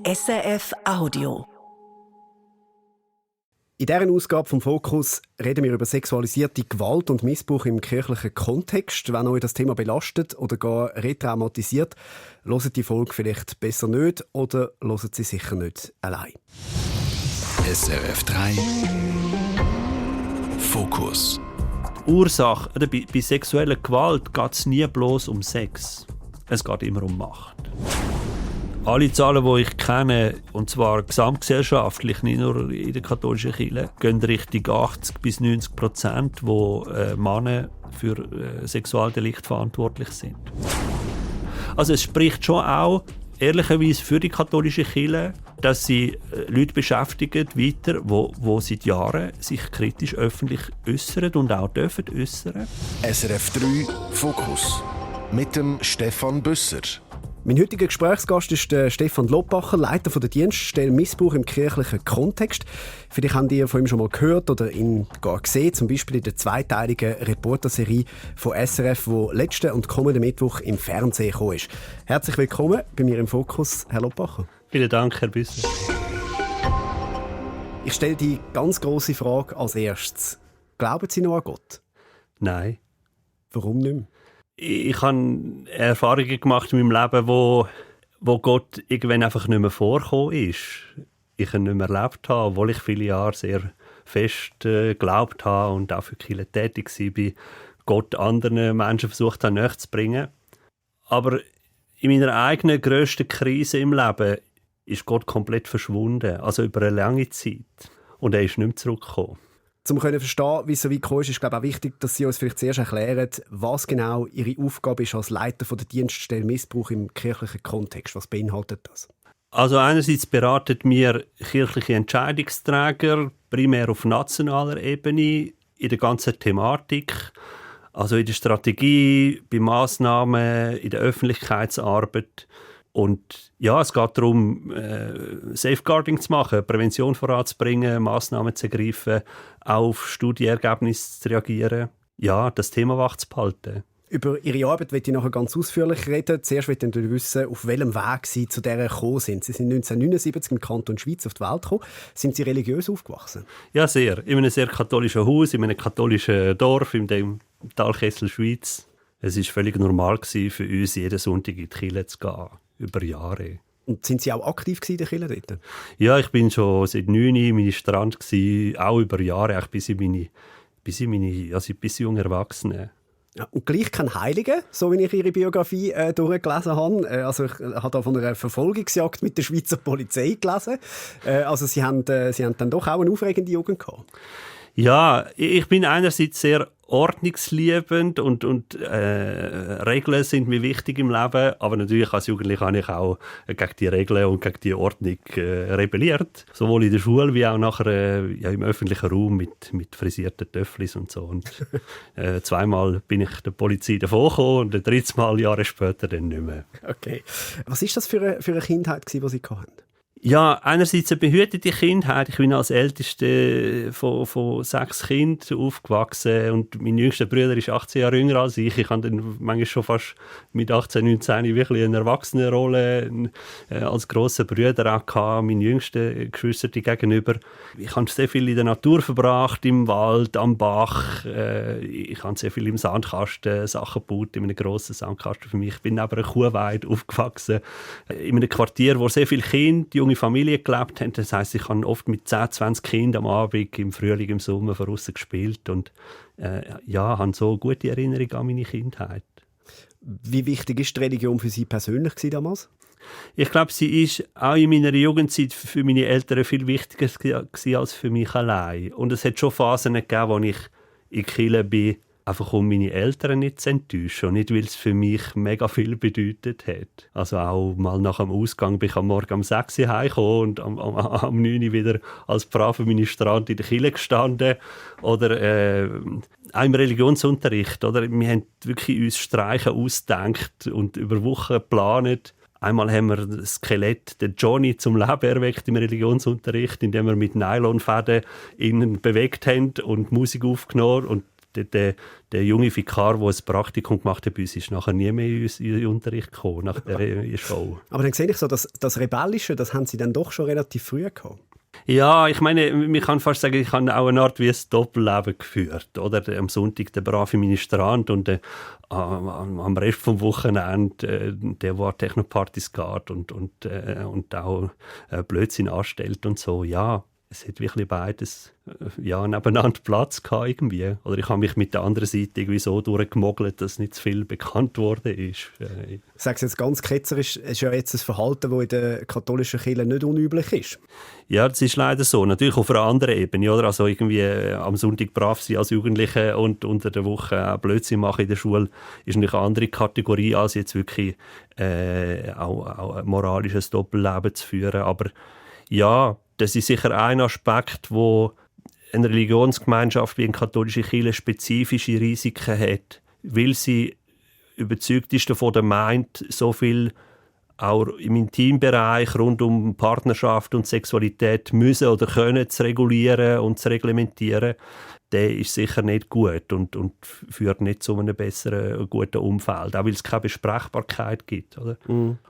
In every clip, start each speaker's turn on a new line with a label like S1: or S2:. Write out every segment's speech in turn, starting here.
S1: SRF Audio.
S2: In dieser Ausgabe vom Fokus reden wir über sexualisierte Gewalt und Missbrauch im kirchlichen Kontext. Wenn euch das Thema belastet oder gar retraumatisiert, hört die Folge vielleicht besser nicht oder hört sie sicher nicht allein.
S3: SRF 3 Fokus.
S4: Ursache bei sexueller Gewalt geht es nie bloß um Sex. Es geht immer um Macht. Alle Zahlen, die ich kenne, und zwar gesamtgesellschaftlich, nicht nur in der katholischen Kirche, gehen Richtung 80-90%, wo Männer für Sexualdelikte verantwortlich sind. Also es spricht schon auch ehrlicherweise für die katholische Kirche, dass sie Leute beschäftigen weiter, wo seit Jahren sich kritisch öffentlich äußern und auch dürfen äußern.
S3: SRF 3 Fokus mit dem Stefan Büsser.
S2: Mein heutiger Gesprächsgast ist der Stefan Loppacher, Leiter der Dienststelle Missbrauch im kirchlichen Kontext. Vielleicht habt ihr von ihm schon mal gehört oder ihn gar gesehen, zum Beispiel in der zweiteiligen Reporterserie von SRF, die letzten und kommenden Mittwoch im Fernsehen gekommen ist. Herzlich willkommen bei mir im Fokus, Herr Loppacher.
S4: Vielen Dank, Herr Büsser.
S2: Ich stelle die ganz grosse Frage als erstes. Glauben Sie noch an Gott?
S4: Nein.
S2: Warum nicht mehr?
S4: Ich habe Erfahrungen gemacht in meinem Leben, wo Gott irgendwann einfach nicht mehr vorgekommen ist. Ich ihn nicht mehr erlebt habe, obwohl ich viele Jahre sehr fest geglaubt habe und auch für die Kirche tätig war, Gott anderen Menschen versucht habe, näher zu bringen. Aber in meiner eigenen grössten Krise im Leben ist Gott komplett verschwunden, also über eine lange Zeit. Und er ist nicht mehr zurückgekommen.
S2: Um zu verstehen, wie es so weit gekommen ist, glaube ich auch wichtig, dass Sie uns vielleicht zuerst erklären, was genau Ihre Aufgabe ist als Leiter der Dienststelle Missbrauch im kirchlichen Kontext. Was beinhaltet das?
S4: Also einerseits beraten wir kirchliche Entscheidungsträger, primär auf nationaler Ebene, in der ganzen Thematik, also in der Strategie, bei Massnahmen, in der Öffentlichkeitsarbeit. Und ja, es geht darum, Safeguarding zu machen, Prävention voranzubringen, Massnahmen zu ergreifen, auf Studienergebnisse zu reagieren. Ja, das Thema wach zu behalten.
S2: Über Ihre Arbeit möchte ich nachher ganz ausführlich reden. Zuerst möchte ich wissen, auf welchem Weg Sie zu dieser gekommen sind. Sie sind 1979 im Kanton Schweiz auf die Welt gekommen. Sind Sie religiös aufgewachsen?
S4: Ja, sehr. In einem sehr katholischen Haus, in einem katholischen Dorf, in dem Talkessel Schweiz. Es war völlig normal für uns, jeden Sonntag in die Kirche zu gehen. Über Jahre. Und
S2: sind Sie auch aktiv in der Kirche dort?
S4: Ja, ich bin schon seit 9 Jahren meine Strand gewesen, auch über Jahre, auch bis junge Erwachsene.
S2: Ja, und gleich kein Heiliger, so wie ich Ihre Biografie durchgelesen habe. Also ich habe da von einer Verfolgungsjagd mit der Schweizer Polizei gelesen. Also Sie haben dann doch auch eine aufregende Jugend gehabt.
S4: Ja, ich bin einerseits sehr ordnungsliebend und Regeln sind mir wichtig im Leben, aber natürlich als Jugendlicher habe ich auch gegen die Regeln und gegen die Ordnung rebelliert, sowohl in der Schule wie auch nachher im öffentlichen Raum mit frisierten Töfflis und so. Und zweimal bin ich der Polizei davongekommen und ein drittes Mal Jahre später dann nicht mehr.
S2: Okay. Was ist das für eine Kindheit, die Sie hatten?
S4: Ja, einerseits eine behütete Kindheit. Ich bin als Älteste von 6 Kindern aufgewachsen und mein jüngster Bruder ist 18 Jahre jünger als ich. Ich hatte dann manchmal schon fast mit 18, 19 wirklich eine Erwachsenenrolle als grosser Bruder auch gehabt, meinen jüngsten Geschwistern gegenüber. Ich habe sehr viel in der Natur verbracht, im Wald, am Bach. Ich habe sehr viel im Sandkasten Sachen gebaut, in einem grossen Sandkasten für mich. Ich bin neben einer Kuhweide aufgewachsen, in einem Quartier, wo sehr viele Kinder, junge Familien gelebt haben. Das heisst, ich habe oft mit 10, 20 Kindern am Abend, im Frühling, im Sommer draussen gespielt und habe so gute Erinnerungen an meine Kindheit.
S2: Wie wichtig ist die Religion für Sie persönlich damals?
S4: Ich glaube, sie ist auch in meiner Jugendzeit für meine Eltern viel wichtiger als für mich allein. Und es hat schon Phasen gegeben, wo ich in die Kirche bin, einfach um meine Eltern nicht zu enttäuschen und nicht, weil es für mich mega viel bedeutet hat. Also auch mal nach dem Ausgang bin ich am Morgen um 6 Uhr heimgekommen und am 9 Uhr wieder als brav an meinem Strand in der Kirche gestanden. Oder auch im Religionsunterricht. Oder? Wir haben wirklich uns Streiche ausgedacht und über Wochen geplant. Einmal haben wir das Skelett, den Johnny, zum Leben erweckt im Religionsunterricht, indem wir mit Nylonfäden ihn bewegt haben und Musik aufgenommen und der junge Vikar, der ein Praktikum gemacht hat bei uns, ist nachher nie mehr in unseren Unterricht gekommen, nach der Show.
S2: Aber dann sehe ich so, das Rebellische, das haben Sie dann doch schon relativ früh gehabt.
S4: Ja, ich meine, man kann fast sagen, ich habe auch eine Art wie ein Doppelleben geführt. Oder? Am Sonntag der brave Ministrant und am Rest vom Wochenende der an Technopartys geht und auch Blödsinn anstellt und so. Ja, es hat wirklich beides nebeneinander Platz gehabt irgendwie. Oder ich habe mich mit der anderen Seite irgendwie so durchgemogelt, dass nicht zu viel bekannt worden ist.
S2: Ich sage es jetzt ganz ketzerisch, es ist ja jetzt ein Verhalten, das in der katholischen Kirche nicht unüblich ist.
S4: Ja, das ist leider so. Natürlich auf einer anderen Ebene. Oder? Also irgendwie am Sonntag brav sein als Jugendliche und unter der Woche auch Blödsinn machen in der Schule ist natürlich eine andere Kategorie, als jetzt wirklich auch ein moralisches Doppelleben zu führen. Aber ja, das ist sicher ein Aspekt, wo eine Religionsgemeinschaft wie eine katholische Kirche spezifische Risiken hat, weil sie überzeugt ist davon, meint, so viel auch im Intimbereich rund um Partnerschaft und Sexualität müssen oder können zu regulieren und zu reglementieren, der ist sicher nicht gut und führt nicht zu einem besseren, guten Umfeld, auch weil es keine Besprechbarkeit gibt. Oder?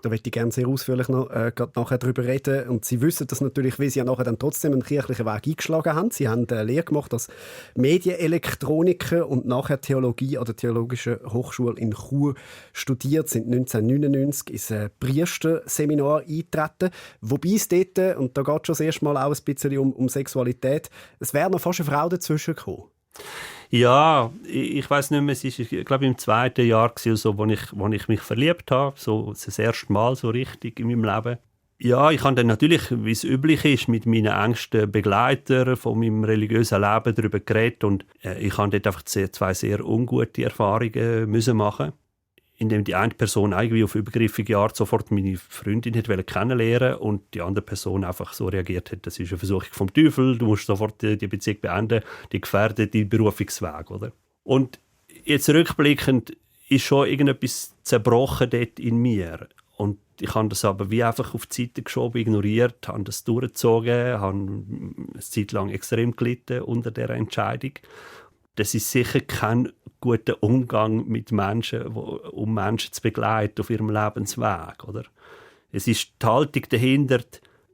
S2: Da möchte ich gerne sehr ausführlich noch nachher darüber reden. Und Sie wissen das natürlich, weil Sie ja nachher dann trotzdem einen kirchlichen Weg eingeschlagen haben. Sie haben eine Lehre gemacht als Medienelektroniker und nachher Theologie an der Theologischen Hochschule in Chur studiert, sind 1999 ins Priesterseminar eingetreten. Wobei es dort, und da geht schon das erste Mal auch ein bisschen um Sexualität, es wäre noch fast eine Frau dazwischen gekommen.
S4: Ja, ich weiß nicht mehr, es war, ich glaube, im 2. Jahr, so, wo ich mich verliebt habe, so das erste Mal so richtig in meinem Leben. Ja, ich habe dann natürlich, wie es üblich ist, mit meinen engsten Begleitern von meinem religiösen Leben darüber geredet und ich habe dort einfach zwei sehr ungute Erfahrungen müssen machen, indem die eine Person irgendwie auf übergriffige Art sofort meine Freundin hat kennenlernen und die andere Person einfach so reagiert hat, das ist eine Versuchung vom Teufel, du musst sofort die Beziehung beenden, die gefährdet deinen Berufungsweg. Oder? Und jetzt rückblickend ist schon irgendetwas zerbrochen dort in mir. Und ich habe das aber wie einfach auf die Seite geschoben, ignoriert, habe das durchgezogen, habe eine Zeit lang extrem gelitten unter dieser Entscheidung. Das ist sicher kein guter Umgang mit Menschen, um Menschen zu begleiten auf ihrem Lebensweg. Oder? Es ist die Haltung dahinter,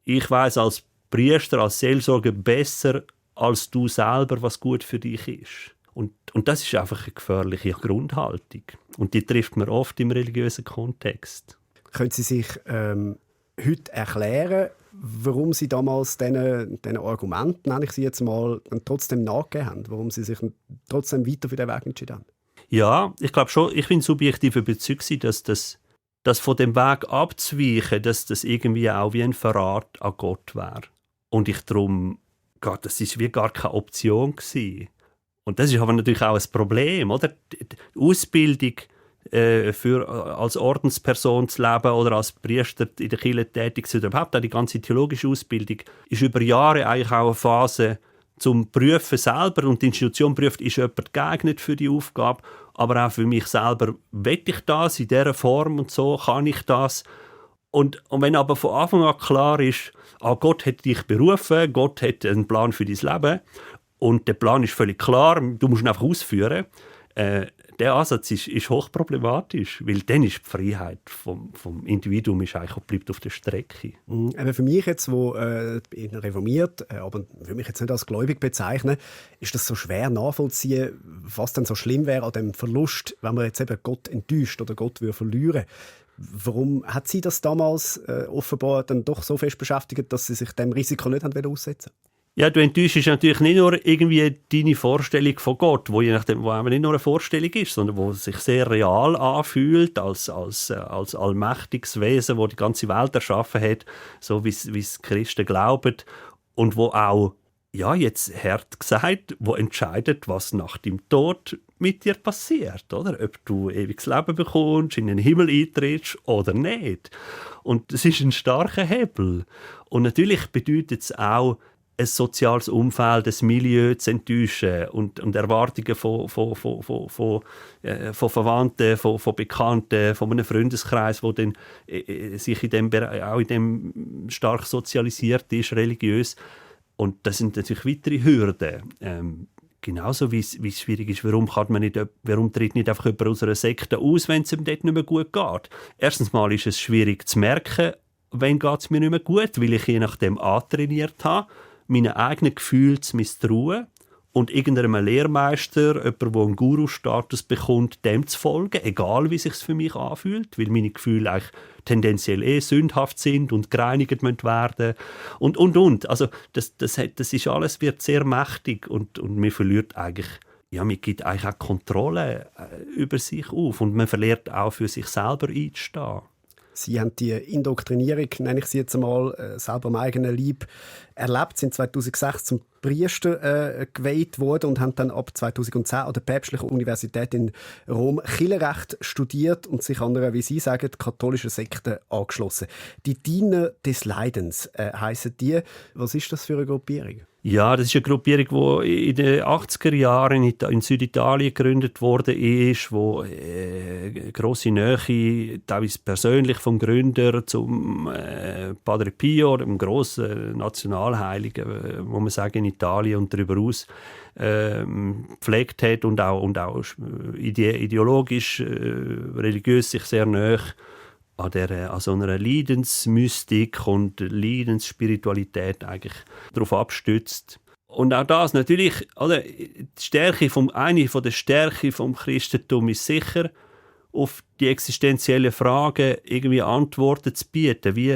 S4: ich weiss als Priester, als Seelsorger besser als du selber, was gut für dich ist. Und das ist einfach eine gefährliche Grundhaltung. Und die trifft man oft im religiösen Kontext.
S2: Können Sie sich heute erklären, warum Sie damals diesen Argumenten, nenne ich sie jetzt mal, trotzdem nachgegeben haben? Warum Sie sich trotzdem weiter für diesen Weg entschieden haben?
S4: Ja, ich glaube schon, ich bin subjektiv überzeugt, dass das von dem Weg abzuweichen, dass das irgendwie auch wie ein Verrat an Gott wäre. Und ich darum, Gott, das ist wie gar keine Option gewesen. Und das ist aber natürlich auch ein Problem, oder? Die Ausbildung als Ordensperson zu leben oder als Priester in der Kirche tätig zu sein, überhaupt auch die ganze theologische Ausbildung, ist über Jahre eigentlich auch eine Phase zum Prüfen selber. Und die Institution prüft, ist jemand geeignet für die Aufgabe, aber auch für mich selber, will ich das in dieser Form und so, kann ich das? Und wenn aber von Anfang an klar ist, Gott hat dich berufen, Gott hat einen Plan für dein Leben und der Plan ist völlig klar, du musst ihn einfach ausführen, der Ansatz ist hochproblematisch, weil dann ist die Freiheit vom Individuum bleibt auf der Strecke.
S2: Aber für mich jetzt, wo reformiert, aber würde mich jetzt nicht als gläubig bezeichnen, ist das so schwer nachvollziehen, was denn so schlimm wäre an dem Verlust, wenn man jetzt eben Gott enttäuscht oder Gott verlieren würde. Warum hat Sie das damals offenbar dann doch so fest beschäftigt, dass Sie sich dem Risiko nicht aussetzen wollten?
S4: Ja, du enttäuschst natürlich nicht nur irgendwie deine Vorstellung von Gott, wo je nachdem, wo nicht nur eine Vorstellung ist, sondern wo sich sehr real anfühlt als allmächtiges Wesen, das die ganze Welt erschaffen hat, so wie es Christen glauben und wo auch, ja, jetzt hart gesagt, wo entscheidet, was nach dem Tod mit dir passiert, oder? Ob du ewiges Leben bekommst, in den Himmel eintrittst oder nicht. Und das ist ein starker Hebel. Und natürlich bedeutet es auch, ein soziales Umfeld, ein Milieu zu enttäuschen und Erwartungen von Verwandten, von Bekannten, von einem Freundeskreis, der dann sich auch in dem stark sozialisiert ist, religiös. Und das sind natürlich weitere Hürden. genauso wie es schwierig ist, warum tritt nicht einfach jemand aus einer Sekte aus, wenn es ihm dort nicht mehr gut geht. Erstens mal ist es schwierig zu merken, wenn es mir nicht mehr gut, weil ich je nachdem antrainiert habe, meinen eigenen Gefühlen zu misstrauen und irgendeinem Lehrmeister, jemand, der einen Guru-Status bekommt, dem zu folgen, egal wie es sich für mich anfühlt, weil meine Gefühle eigentlich tendenziell sündhaft sind und gereinigt werden und. Also das ist alles, wird sehr mächtig und man verliert eigentlich, ja, man gibt eigentlich auch Kontrolle über sich auf und man verliert auch für sich selber einzustehen.
S2: Sie haben die Indoktrinierung, nenne ich sie jetzt einmal, selber am eigenen Leib erlebt, sind 2006 zum Priester geweiht worden und haben dann ab 2010 an der Päpstlichen Universität in Rom Kirchenrecht studiert und sich an einer, wie Sie sagen, katholischen Sekte angeschlossen. Die Diener des Leidens heissen die. Was ist das für eine Gruppierung?
S4: Ja, das ist eine Gruppierung, die in den 80er Jahren in Süditalien gegründet wurde, wo grosse Nähe, teilweise persönlich vom Gründer zum Padre Pio, dem grossen Nationalheiligen, wo man sagen in Italien und darüber aus gepflegt hat und auch ideologisch, religiös sich sehr nahe an so einer Leidensmystik und Leidensspiritualität eigentlich darauf abstützt. Und auch das natürlich, oder, eine von der Stärken vom Christentum ist sicher, auf die existenziellen Fragen irgendwie Antworten zu bieten, wie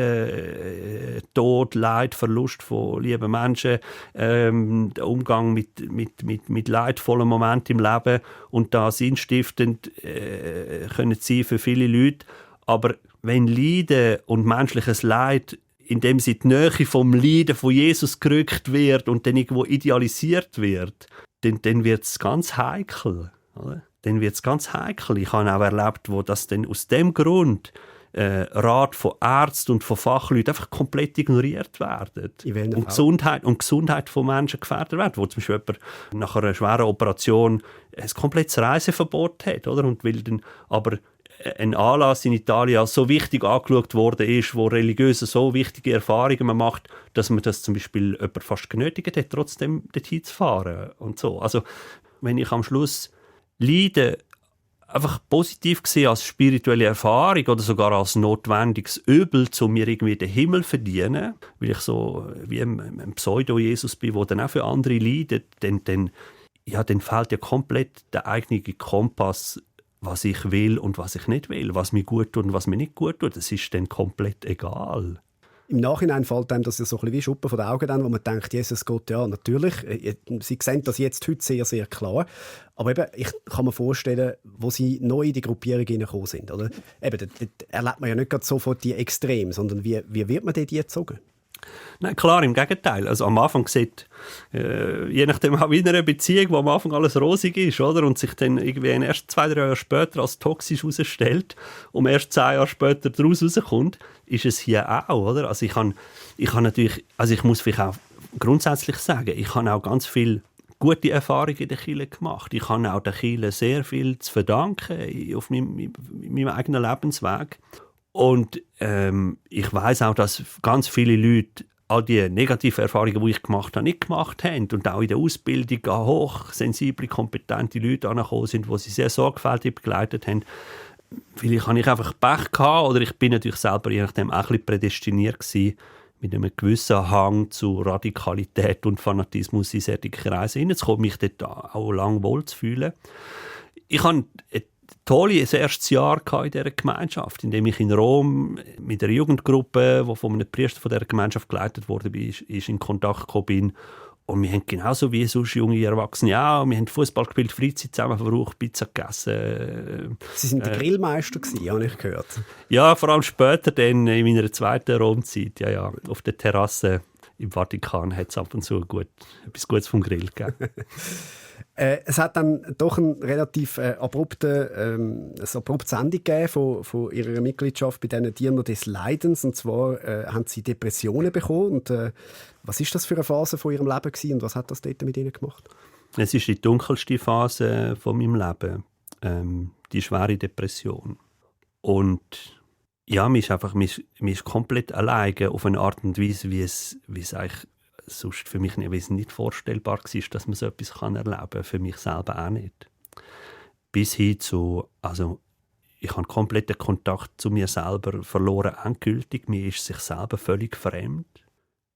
S4: Tod, Leid, Verlust von lieben Menschen, der Umgang mit leidvollen Momenten im Leben und da sinnstiftend können sein für viele Leute. Aber wenn Leiden und menschliches Leid, indem sie die Nähe vom Leiden von Jesus gerückt wird und dann irgendwo idealisiert wird, dann wird es ganz heikel. Oder? Dann wird es ganz heikel. Ich habe auch erlebt, wo das dann aus dem Grund Rat von Ärzten und von Fachleuten einfach komplett ignoriert werden. Und Gesundheit von Menschen gefährdet wird. Wo zum Beispiel jemand nach einer schweren Operation ein komplettes Reiseverbot hat. Oder? Und will dann aber ein Anlass in Italien als so wichtig angeschaut worden ist, wo religiöse so wichtige Erfahrungen man macht, dass man das zum Beispiel jemand fast genötigt hat, trotzdem dorthin zu fahren und so. Also wenn ich am Schluss Leiden einfach positiv gesehen als spirituelle Erfahrung oder sogar als notwendiges Übel, um mir irgendwie den Himmel zu verdienen, weil ich so wie ein Pseudo-Jesus bin, der dann auch für andere leidet, dann fehlt ja komplett der eigene Kompass, was ich will und was ich nicht will, was mir gut tut und was mir nicht gut tut. Das ist dann komplett egal.
S2: Im Nachhinein fällt einem das ja so ein bisschen wie Schuppen von den Augen an, wo man denkt, Jesus Gott, ja, natürlich. Sie sehen das jetzt heute sehr, sehr klar. Aber eben, ich kann mir vorstellen, wo Sie neu in die Gruppierung hineingekommen sind. Oder? Eben, dort erlebt man ja nicht gerade sofort die Extrem, sondern wie wird man dort gezogen?
S4: Nein, klar, im Gegenteil. Also am Anfang sieht, je nachdem auch in einer Beziehung, wo am Anfang alles rosig ist, oder? Und sich dann irgendwie erst 2-3 Jahre später als toxisch herausstellt und erst 10 Jahre später daraus rauskommt, ist es hier auch, oder? Also ich muss vielleicht auch grundsätzlich sagen, ich habe auch ganz viel gute Erfahrungen in der Kirche gemacht. Ich habe auch der Kirche sehr viel zu verdanken auf meinem eigenen Lebensweg. Und ich weiss auch, dass ganz viele Leute all die negativen Erfahrungen, die ich gemacht habe, nicht gemacht haben. Und auch in der Ausbildung hochsensible, kompetente Leute angekommen sind, die sie sehr sorgfältig begleitet haben. Vielleicht habe ich einfach Pech gehabt oder ich bin natürlich selber je nachdem auch ein bisschen prädestiniert gewesen, mit einem gewissen Hang zu Radikalität und Fanatismus in solche Kreise hineinzukommen, mich dort auch lange wohl zu fühlen. Ich habe tolles erstes Jahr in dieser Gemeinschaft, in dem ich in Rom mit einer Jugendgruppe, die von einem Priester von dieser Gemeinschaft geleitet wurde, in Kontakt gekommen bin. Und wir haben genauso wie sonst junge Erwachsene auch, wir haben Fußball gespielt, Freizeit zusammen verbraucht, Pizza gegessen.
S2: Sie sind der Grillmeister gewesen, habe ich gehört. Ja,
S4: vor allem später dann in meiner zweiten Romzeit, ja, auf der Terrasse im Vatikan hat es ab und zu etwas Gutes vom Grill gegeben.
S2: Es hat dann doch ein relativ abruptes Ende gegeben von Ihrer Mitgliedschaft bei diesen Dienern des Leidens. Und zwar haben Sie Depressionen bekommen. Und, was war das für eine Phase von Ihrem Leben gewesen, und was hat das dort mit Ihnen gemacht?
S4: Es ist die dunkelste Phase von meinem Leben, die schwere Depression. Und ja, man ist komplett alleine auf eine Art und Weise, wie es eigentlich sonst für mich nicht vorstellbar war, dass man so etwas erleben kann. Für mich selber auch nicht. Bis hin zu, also ich habe kompletten Kontakt zu mir selber verloren, endgültig. Mir ist sich selber völlig fremd.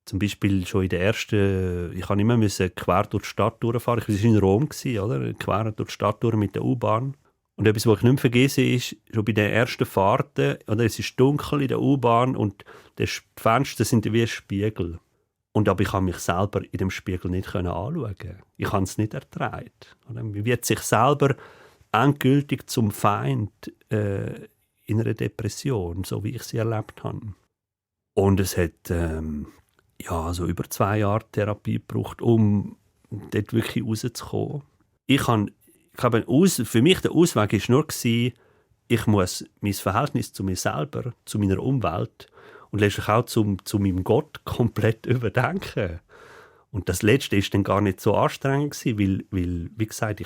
S4: Zum Beispiel schon in der ersten, ich musste immer quer durch die Stadt durchfahren. Ich war in Rom, oder? Quer durch die Stadt durch mit der U-Bahn. Und etwas, was ich nicht mehr vergesse, ist, schon bei den ersten Fahrten, oder, es ist dunkel in der U-Bahn und die Fenster sind wie ein Spiegel. Aber ich konnte mich selber in dem Spiegel nicht anschauen. Ich habe es nicht ertragen. Man wird sich selber endgültig zum Feind in einer Depression, so wie ich sie erlebt habe. Und es hat so über 2 Jahre Therapie gebraucht, um dort wirklich rauszukommen. Für mich der Ausweg war nur, ich muss mein Verhältnis zu mir selber, zu meiner Umwelt und letztlich auch zu meinem Gott komplett überdenken. Und das Letzte war dann gar nicht so anstrengend, weil wie gesagt,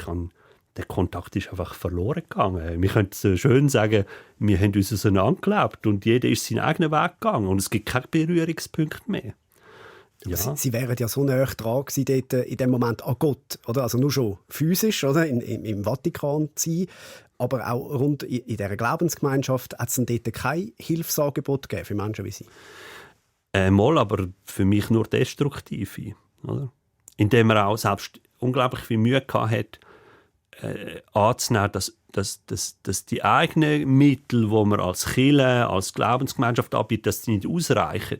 S4: der Kontakt ist einfach verloren gegangen. Wir können schön sagen, wir haben uns auseinandergelebt und jeder ist seinen eigenen Weg gegangen und es gibt keine Berührungspunkte mehr. Ja.
S2: Sie wären ja so nah dran gewesen, dort in dem Moment an Gott, oder? Also nur schon physisch, oder? Im Vatikan zu sein, aber auch rund in dieser Glaubensgemeinschaft hat es dort kein Hilfsangebot gegeben für Menschen wie Sie?
S4: Mal, aber für mich nur destruktive. Oder? Indem man auch selbst unglaublich viel Mühe hatte, anzunehmen, dass die eigenen Mittel, die man als Kirche, als Glaubensgemeinschaft anbietet, dass die nicht ausreichen.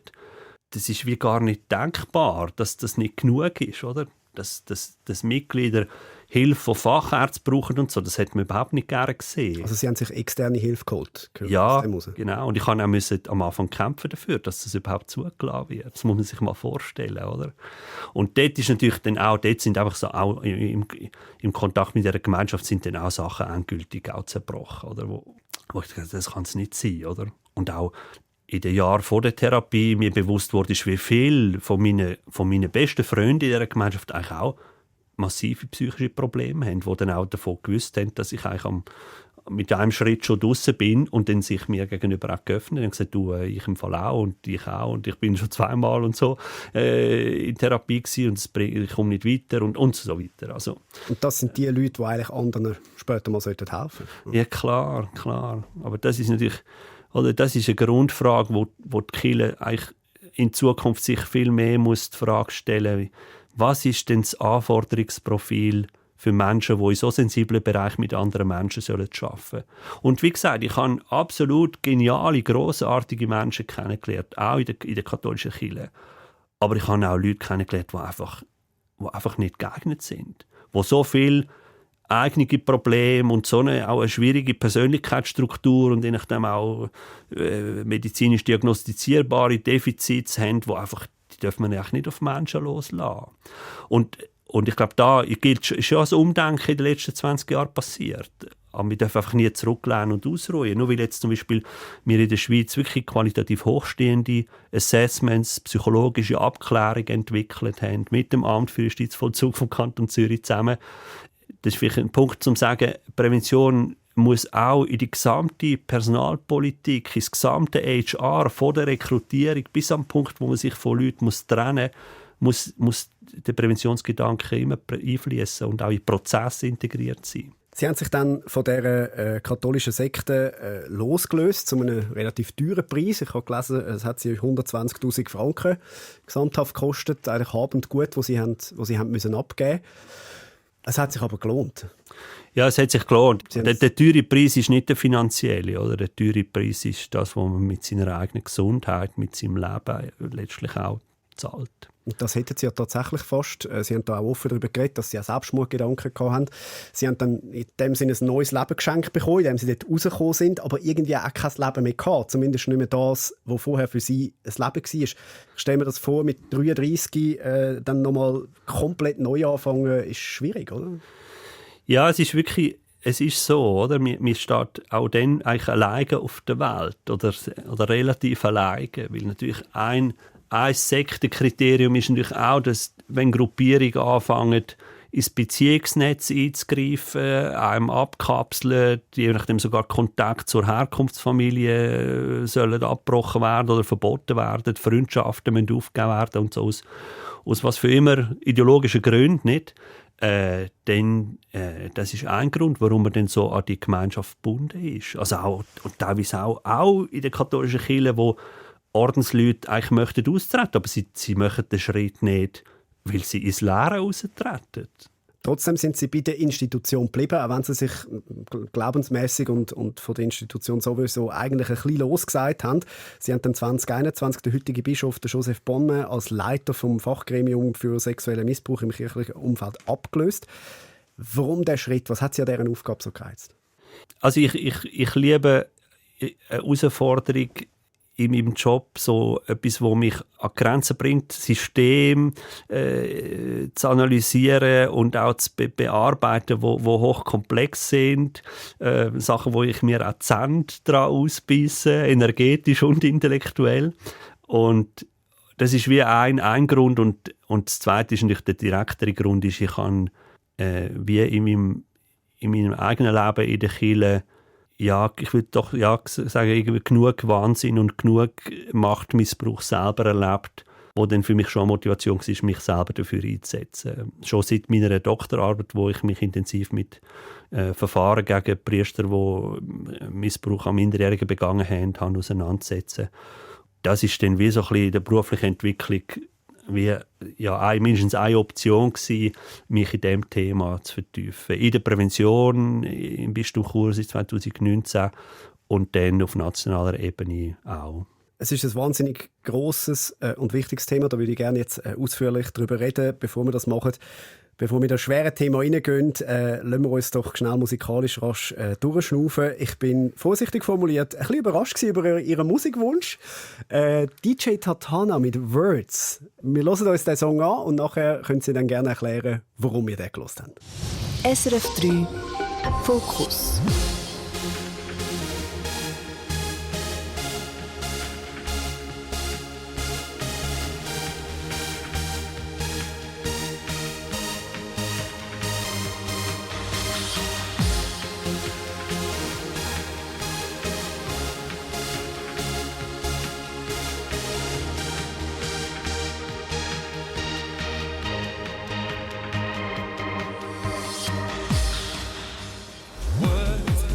S4: Das ist wie gar nicht denkbar, dass das nicht genug ist, oder? Dass Mitglieder Hilfe von Fachärzten brauchen und so, das hätte man überhaupt nicht gerne gesehen.
S2: Also Sie haben sich externe Hilfe geholt?
S4: Ja, genau. Und ich musste auch am Anfang kämpfen dafür, dass das überhaupt zugelassen wird. Das muss man sich mal vorstellen, oder? Und dort ist natürlich dann auch, dort sind einfach so auch im Kontakt mit dieser Gemeinschaft sind dann auch Sachen endgültig auch zerbrochen, oder? Wo ich dachte, das kann es nicht sein, oder? Und auch in den Jahren vor der Therapie mir bewusst wurde, wie viel von meinen besten Freunden in dieser Gemeinschaft eigentlich auch massive psychische Probleme haben, die dann auch davon gewusst haben, dass ich eigentlich mit einem Schritt schon draussen bin und dann sich mir gegenüber auch geöffnet und gesagt, du, ich im Fall auch und ich auch und ich bin schon 2-mal und so in Therapie gewesen und ich komme nicht weiter und so weiter. Also, und
S2: das sind die Leute, die eigentlich anderen später mal helfen sollten?
S4: Ja, klar. Aber das ist natürlich, oder das ist eine Grundfrage, wo die Kirche eigentlich in Zukunft sich viel mehr muss die Frage stellen muss, was ist denn das Anforderungsprofil für Menschen, die in so sensiblen Bereichen mit anderen Menschen arbeiten sollen. Und wie gesagt, ich habe absolut geniale, grossartige Menschen kennengelernt, auch in der katholischen Kirche. Aber ich habe auch Leute kennengelernt, die einfach nicht geeignet sind, die so viel eigene Probleme und auch eine schwierige Persönlichkeitsstruktur und je nachdem auch medizinisch diagnostizierbare Defizite haben, die dürfen man eigentlich nicht auf Menschen loslassen. Und ich glaube, da gilt schon ein Umdenken in den letzten 20 Jahren passiert. Aber wir dürfen einfach nie zurücklehnen und ausruhen. Nur weil jetzt zum Beispiel wir in der Schweiz wirklich qualitativ hochstehende Assessments, psychologische Abklärungen entwickelt haben, mit dem Amt für Justizvollzug vom Kanton Zürich zusammen. Das ist vielleicht ein Punkt, um zu sagen, Prävention muss auch in die gesamte Personalpolitik, ins gesamte HR, von der Rekrutierung bis am Punkt, wo man sich von Leuten trennen muss der Präventionsgedanke immer einfließen und auch in Prozesse integriert sein.
S2: Sie haben sich dann von dieser katholischen Sekte losgelöst, zu einem relativ teuren Preis. Ich habe gelesen, es hat sie 120'000 Franken gesamthaft gekostet, eigentlich Hab und Gut, wo sie haben müssen abgeben. Es hat sich aber gelohnt.
S4: Ja, es hat sich gelohnt. Der teure Preis ist nicht der finanzielle. Oder? Der teure Preis ist das, was man mit seiner eigenen Gesundheit, mit seinem Leben letztlich auch zahlt.
S2: Und das hätten Sie ja tatsächlich fast. Sie haben da auch offen darüber geredet, dass Sie auch Selbstmordgedanken hatten. Sie haben dann in dem Sinne ein neues Leben geschenkt bekommen, in dem Sie dort rausgekommen sind, aber irgendwie auch kein Leben mehr gehabt. Zumindest nicht mehr das, was vorher für Sie ein Leben war. Ich stelle mir das vor, mit 33 dann nochmal komplett neu anfangen, ist schwierig, oder? Ja, es ist so, oder? Man steht auch dann eigentlich alleine auf der Welt oder relativ alleine, weil natürlich ein Sektenkriterium ist natürlich auch, dass wenn Gruppierungen anfangen,
S4: ins Beziehungsnetz einzugreifen, einem abkapseln, je nachdem sogar Kontakt zur Herkunftsfamilie sollen abgebrochen werden oder verboten werden, die Freundschaften müssen aufgegeben werden und so aus was für immer ideologischen Gründen nicht. Das ist ein Grund, warum man dann so an die Gemeinschaft gebunden ist. Also auch, und teilweise auch in der katholischen Kirche, wo Ordensleute eigentlich möchten austreten, aber sie machen den Schritt nicht, weil sie ins Leere austreten.
S2: Trotzdem sind Sie bei der Institution geblieben, auch wenn Sie sich glaubensmässig und von der Institution sowieso eigentlich ein bisschen losgesagt haben. Sie haben dann 2021 den heutigen Bischof, den Joseph Bonne, als Leiter vom Fachgremium für sexuellen Missbrauch im kirchlichen Umfeld abgelöst. Warum der Schritt? Was hat Sie an dieser Aufgabe so gereizt?
S4: Also ich liebe eine Herausforderung in meinem Job, so etwas, das mich an Grenzen bringt, System zu analysieren und auch zu bearbeiten, wo hochkomplex sind, Sachen, wo ich mir auch die Zähne daran ausbeisse, energetisch und intellektuell. Und das ist wie ein Grund und das Zweite ist natürlich der direktere Grund, ist, ich kann wie in meinem eigenen Leben in der Kirche ich würde doch sagen, irgendwie genug Wahnsinn und genug Machtmissbrauch selber erlebt, wo dann für mich schon eine Motivation war, mich selber dafür einzusetzen. Schon seit meiner Doktorarbeit, wo ich mich intensiv mit Verfahren gegen Priester, die Missbrauch an Minderjährigen begangen haben, auseinandersetzen. Das ist dann wie so ein bisschen in der beruflichen Entwicklung mindestens eine Option gewesen, mich in diesem Thema zu vertiefen. In der Prävention im Bistum Chur seit 2019 und dann auf nationaler Ebene auch.
S2: Es ist ein wahnsinnig grosses und wichtiges Thema. Da würde ich gerne jetzt ausführlich darüber reden. Bevor wir das machen, bevor wir in das schwere Thema reingehen, lassen wir uns doch schnell musikalisch rasch durchschnaufen. Ich bin vorsichtig formuliert ein bisschen überrascht über Ihren Musikwunsch. DJ Tatana mit Words. Wir hören uns den Song an und nachher können Sie dann gerne erklären, warum wir den gehört haben.
S1: SRF 3 Fokus.
S5: Words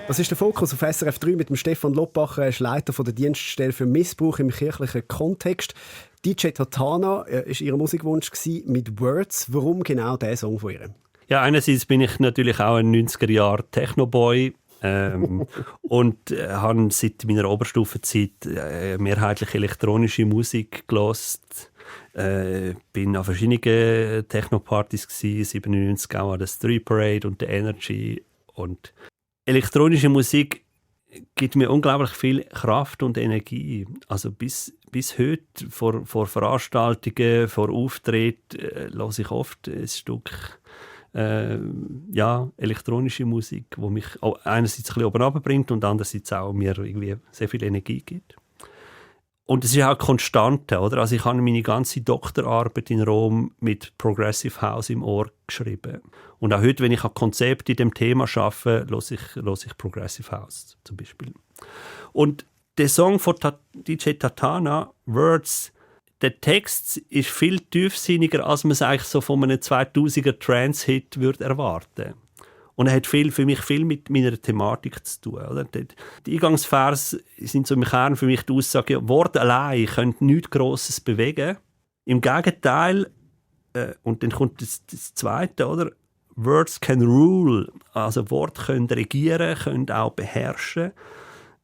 S2: Das ist der Fokus auf SRF 3 mit dem Stefan Loppacher. Er ist Leiter von der Dienststelle für Missbrauch im kirchlichen Kontext. DJ Tatana war ihr Musikwunsch mit «Words». Warum genau dieser Song von ihr?
S4: Ja, einerseits bin ich natürlich auch ein 90er-Jahre-Techno-Boy und habe seit meiner Oberstufenzeit mehrheitlich elektronische Musik gehört. Bin an verschiedenen Techno-Partys gsi, 97 auch an der Street Parade und der Energy. Und elektronische Musik gibt mir unglaublich viel Kraft und Energie. Also bis heute vor Veranstaltungen, vor Auftritten höre ich oft ein Stück elektronische Musik, die mich einerseits ein bisschen oben runterbringt und andererseits auch mir irgendwie sehr viel Energie gibt. Und es ist auch Konstante, oder? Also ich habe meine ganze Doktorarbeit in Rom mit Progressive House im Ohr geschrieben. Und auch heute, wenn ich an Konzepte in dem Thema arbeite, höre ich Progressive House zum Beispiel. Und der Song von DJ Tatana, «Words», der Text ist viel tiefsinniger, als man es eigentlich so von einem 2000er Trance-Hit erwarten würde. Und er hat für mich viel mit meiner Thematik zu tun. Oder? Die Eingangsverse sind so im Kern für mich die Aussage, Worte allein können nichts Grosses bewegen. Im Gegenteil, und dann kommt das Zweite, oder? Words can rule. Also Worte können regieren, können auch beherrschen.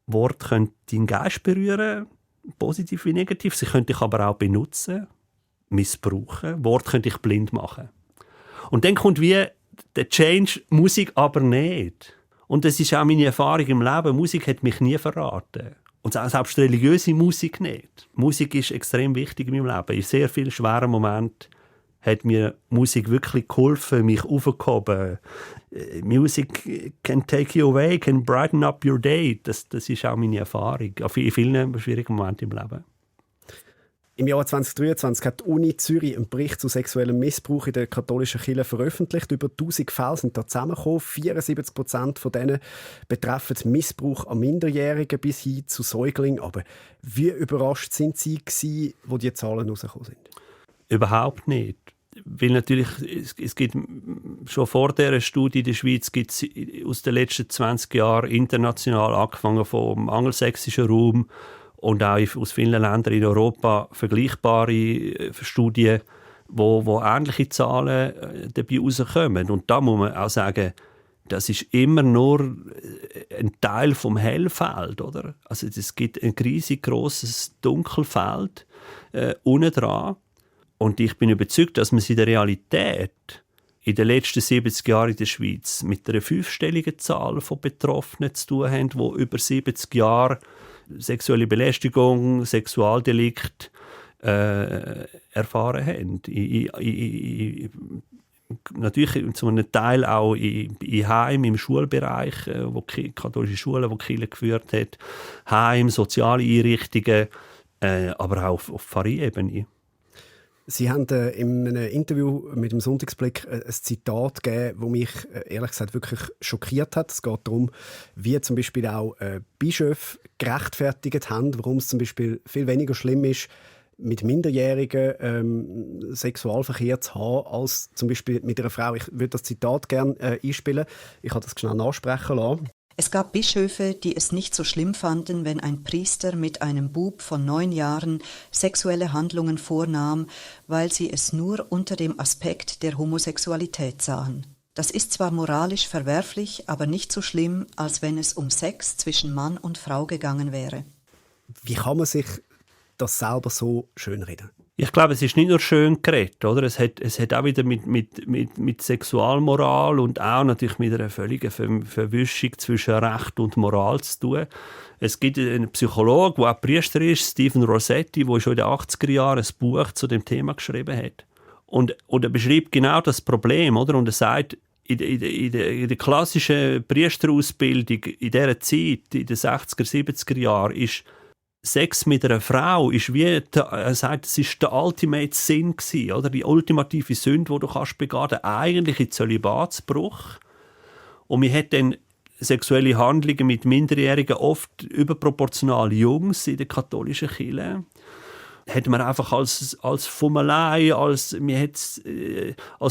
S4: Worte können deinen Geist berühren, positiv wie negativ. Sie können dich aber auch benutzen, missbrauchen. Worte können dich blind machen. Und dann kommt wie der Change, Musik aber nicht. Und das ist auch meine Erfahrung im Leben. Musik hat mich nie verraten. Und selbst religiöse Musik nicht. Musik ist extrem wichtig in meinem Leben. In sehr vielen schweren Momenten hat mir Musik wirklich geholfen, mich aufgehoben. Music can take you away, can brighten up your day. Das ist auch meine Erfahrung. In vielen schwierigen Momenten im Leben.
S2: Im Jahr 2023 hat die Uni Zürich einen Bericht zu sexuellem Missbrauch in der katholischen Kirche veröffentlicht. Über 1000 Fälle sind da zusammengekommen. 74% von denen betreffen Missbrauch an Minderjährigen bis hin zu Säuglingen. Aber wie überrascht sind Sie gewesen, wo die Zahlen rausgekommen sind? Überhaupt nicht.
S4: Weil natürlich, es gibt schon vor dieser Studie in der Schweiz gibt es aus den letzten 20 Jahren international, angefangen vom angelsächsischen Raum und auch aus vielen Ländern in Europa, vergleichbare Studien, wo ähnliche Zahlen dabei rauskommen. Und da muss man auch sagen, das ist immer nur ein Teil vom Hellfeld, oder? Also es gibt ein riesig grosses Dunkelfeld unten dran. Und ich bin überzeugt, dass man es in der Realität in den letzten 70 Jahren in der Schweiz mit einer 5-stelligen Zahl von Betroffenen zu tun haben, die über 70 Jahre sexuelle Belästigung, Sexualdelikt erfahren haben. Natürlich zu einem Teil auch in Heim, im Schulbereich, wo katholische Schulen, die die Kirche geführt hat, Heim, soziale Einrichtungen, aber auch auf Pfarreiebene.
S2: Sie haben in einem Interview mit dem Sonntagsblick ein Zitat gegeben, das mich ehrlich gesagt wirklich schockiert hat. Es geht darum, wie zum Beispiel auch Bischöfe gerechtfertigt haben, warum es zum Beispiel viel weniger schlimm ist, mit Minderjährigen Sexualverkehr zu haben, als zum Beispiel mit einer Frau. Ich würde das Zitat gerne einspielen. Ich habe das schnell nachsprechen lassen.
S5: Es gab Bischöfe, die es nicht so schlimm fanden, wenn ein Priester mit einem Bub von 9 Jahren sexuelle Handlungen vornahm, weil sie es nur unter dem Aspekt der Homosexualität sahen. Das ist zwar moralisch verwerflich, aber nicht so schlimm, als wenn es um Sex zwischen Mann und Frau gegangen wäre.
S2: Wie kann man sich das selber so schönreden?
S4: Ich glaube, es ist nicht nur schön geredet, oder? Es hat auch wieder mit Sexualmoral und auch natürlich mit einer völligen Verwischung zwischen Recht und Moral zu tun. Es gibt einen Psychologen, der auch Priester ist, Stephen Rossetti, der schon in den 80er Jahren ein Buch zu dem Thema geschrieben hat. Und er beschreibt genau das Problem, oder? Und er sagt, in der klassischen Priesterausbildung in dieser Zeit, in den 60er, 70er Jahren, ist Sex mit einer Frau ist wie, er sagt, es ist der ultimate Sin gewesen, oder? Die ultimative Sünde, die du kannst begehen, der eigentliche Zölibatsbruch. Und man hat dann sexuelle Handlungen mit Minderjährigen, oft überproportional Jungs in der katholischen Kirche. hat man einfach als Fummelei, als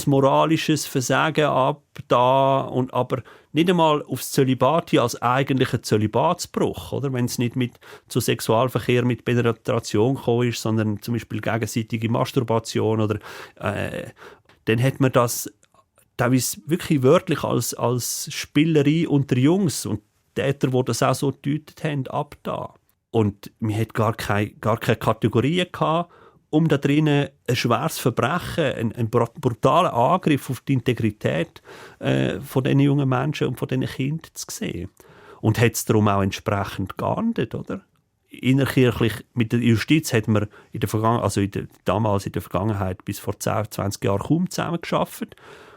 S4: moralisches Versagen abgetan, aber nicht einmal aufs Zölibat hin als eigentlichen Zölibatsbruch, oder? Wenn es nicht zu Sexualverkehr mit Penetration gekommen ist, sondern zum Beispiel gegenseitige Masturbation, oder dann hat man das teilweise wirklich wörtlich als Spielerei unter Jungs und Täter, die das auch so gedeutet haben, abgetan. Und wir hatten gar keine Kategorien gehabt, um da drinnen ein schweres Verbrechen, einen brutalen Angriff auf die Integrität von diesen jungen Menschen und von diesen Kindern zu sehen. Und hat es darum auch entsprechend geahndet, oder? Innerkirchlich, mit der Justiz hat man damals in der Vergangenheit bis vor 10, 20 Jahren kaum zusammengearbeitet.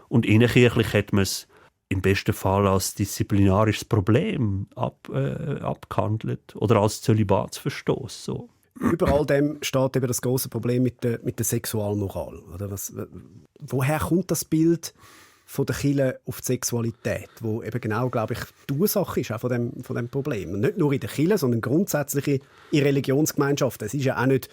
S4: Und innerkirchlich hat man es im besten Fall als disziplinarisches Problem abgehandelt oder als Zölibatsverstoß. So.
S2: Über all dem steht eben das große Problem mit der Sexualmoral. Oder woher kommt das Bild von der Kirche auf die Sexualität, wo eben genau, glaube ich, die Ursache ist auch von dem Problem. Und nicht nur in der Kirche, sondern grundsätzlich in Religionsgemeinschaften. Es ist ja auch nicht,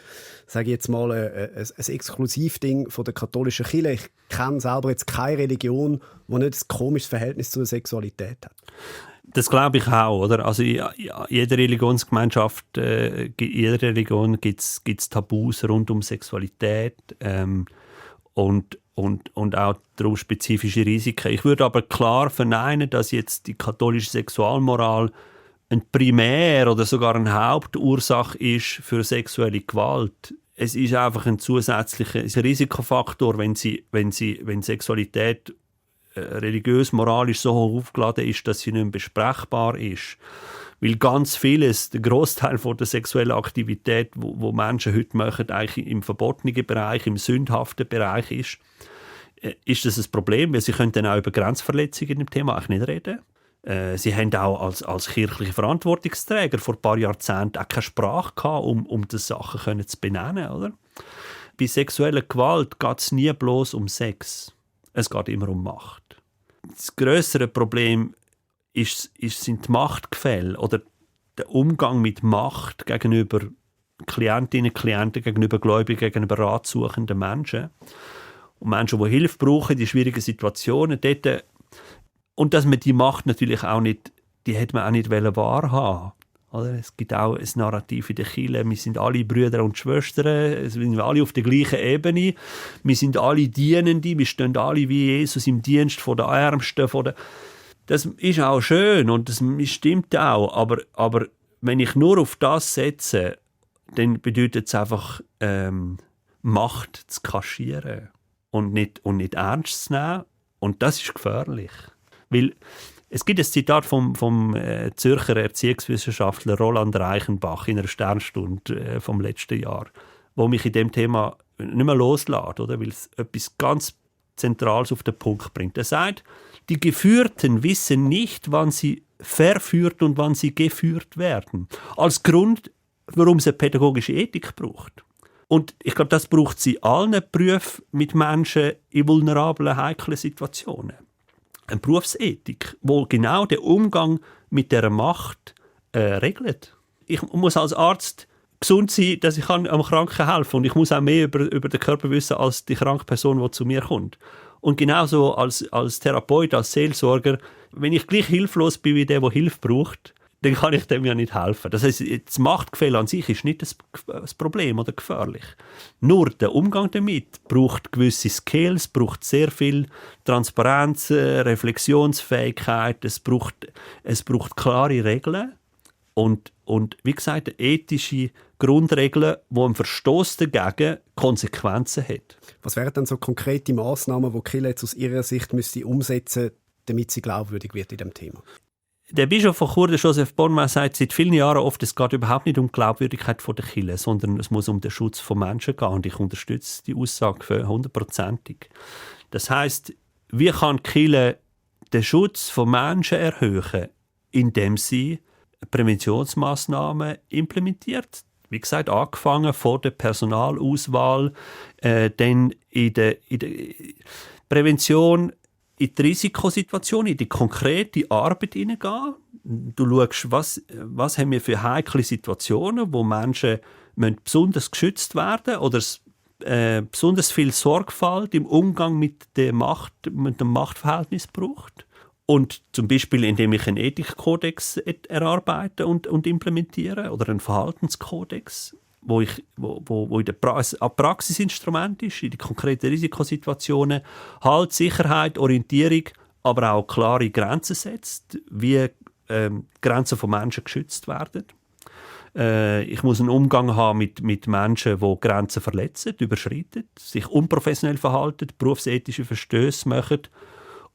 S2: sage ich jetzt mal, ein Exklusivding von der katholischen Kirche. Ich kenne selber jetzt keine Religion, die nicht ein komisches Verhältnis zur Sexualität hat.
S4: Das glaube ich auch, oder? Also in jeder Religionsgemeinschaft, in jeder Religion gibt es Tabus rund um Sexualität und auch darum spezifische Risiken. Ich würde aber klar verneinen, dass jetzt die katholische Sexualmoral ein Primär- oder sogar eine Hauptursache ist für sexuelle Gewalt. Es ist einfach ein zusätzlicher Risikofaktor, wenn Sexualität religiös, moralisch so hoch aufgeladen ist, dass sie nicht mehr besprechbar ist. Weil ganz vieles, der Großteil der sexuellen Aktivität, wo Menschen heute machen, eigentlich im verbotenen Bereich, im sündhaften Bereich ist das ein Problem, weil sie können dann auch über Grenzverletzungen im Thema eigentlich nicht reden. Sie haben auch als kirchliche Verantwortungsträger vor ein paar Jahrzehnten auch keine Sprache gehabt, um die Sachen zu benennen. Oder? Bei sexueller Gewalt geht es nie bloß um Sex. Es geht immer um Macht. Das grössere Problem sind die Machtgefälle oder der Umgang mit Macht gegenüber Klientinnen und Klienten, gegenüber Gläubigen, gegenüber ratsuchenden Menschen. Und Menschen, die Hilfe brauchen in schwierigen Situationen. Und dass man die Macht natürlich auch nicht, die hätte man auch nicht wahrhaben. Oder? Es gibt auch ein Narrativ in der Kirche, wir sind alle Brüder und Schwestern, wir sind alle auf der gleichen Ebene, wir sind alle Dienende, wir stehen alle wie Jesus im Dienst von der Ärmsten. Das ist auch schön und das stimmt auch, aber wenn ich nur auf das setze, dann bedeutet es einfach, Macht zu kaschieren und nicht ernst zu nehmen. Und das ist gefährlich. Weil es gibt ein Zitat vom Zürcher Erziehungswissenschaftler Roland Reichenbach in einer Sternstunde vom letzten Jahr, wo mich in dem Thema nicht mehr loslässt, oder? Weil es etwas ganz Zentrales auf den Punkt bringt. Er sagt, die Geführten wissen nicht, wann sie verführt und wann sie geführt werden. Als Grund, warum es eine pädagogische Ethik braucht. Und ich glaube, das braucht sie allen Berufen mit Menschen in vulnerablen, heiklen Situationen. Eine Berufsethik, wo genau den Umgang mit dieser Macht regelt. Ich muss als Arzt gesund sein, dass ich am Kranken helfen kann. Und ich muss auch mehr über den Körper wissen als die kranke Person, die zu mir kommt. Und genauso als Therapeut, als Seelsorger, wenn ich gleich hilflos bin wie der Hilfe braucht, dann kann ich dem ja nicht helfen. Das heisst, das Machtgefälle an sich ist nicht das Problem oder gefährlich. Nur der Umgang damit braucht gewisse Skills, braucht sehr viel Transparenz, Reflexionsfähigkeit, es braucht klare Regeln und wie gesagt, ethische Grundregeln, die ein Verstoß dagegen Konsequenzen hat.
S2: Was wären dann so konkrete Massnahmen, die die Kirche jetzt aus ihrer Sicht umsetzen müsste, damit sie glaubwürdig wird in diesem Thema?
S4: Der Bischof von Chur, Joseph Bornmann, sagt seit vielen Jahren oft, es geht überhaupt nicht um die Glaubwürdigkeit der Kirche, sondern es muss um den Schutz von Menschen gehen. Und ich unterstütze die Aussage für 100%. Das heisst, wie kann die Kirche den Schutz von Menschen erhöhen, indem sie Präventionsmaßnahmen implementiert? Wie gesagt, angefangen von der Personalauswahl, dann in der Prävention, in die Risikosituation, in die konkrete Arbeit hineingehen. Du schaust, was haben wir für heikle Situationen, wo Menschen müssen besonders geschützt werden oder besonders viel Sorgfalt im Umgang mit dem Machtverhältnis braucht. Und zum Beispiel, indem ich einen Ethikkodex erarbeite und implementiere oder einen Verhaltenskodex, wo in der Praxisinstrument ist, in den konkreten Risikosituationen, Halt, Sicherheit, Orientierung, aber auch klare Grenzen setzt, wie Grenzen von Menschen geschützt werden. Ich muss einen Umgang haben mit Menschen, die Grenzen verletzen, überschreiten, sich unprofessionell verhalten, berufsethische Verstöße machen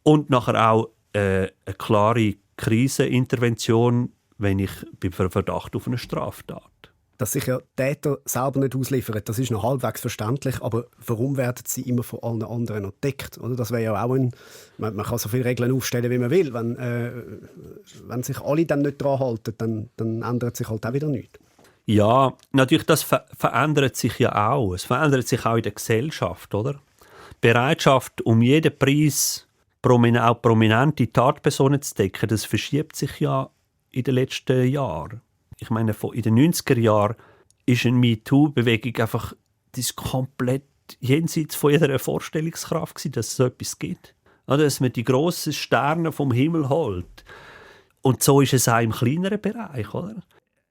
S4: und nachher auch eine klare Krisenintervention, wenn ich bei Verdacht auf eine Straftat.
S2: Dass sich ja Täter selber nicht ausliefern, das ist noch halbwegs verständlich, aber warum werden sie immer von allen anderen entdeckt? Oder? Das wäre ja auch man kann so viele Regeln aufstellen, wie man will. Wenn sich alle dann nicht daran halten, dann ändert sich halt auch wieder nichts.
S4: Ja, natürlich, das verändert sich ja auch. Es verändert sich auch in der Gesellschaft, oder? Die Bereitschaft, um jeden Preis auch prominente Tatpersonen zu decken, das verschiebt sich ja in den letzten Jahren. Ich meine, in den 90er Jahren ist eine MeToo-Bewegung einfach komplett jenseits von jeder Vorstellungskraft gewesen, dass es so etwas gibt. Oder, dass man die grossen Sterne vom Himmel holt. Und so ist es auch im kleineren Bereich. Oder?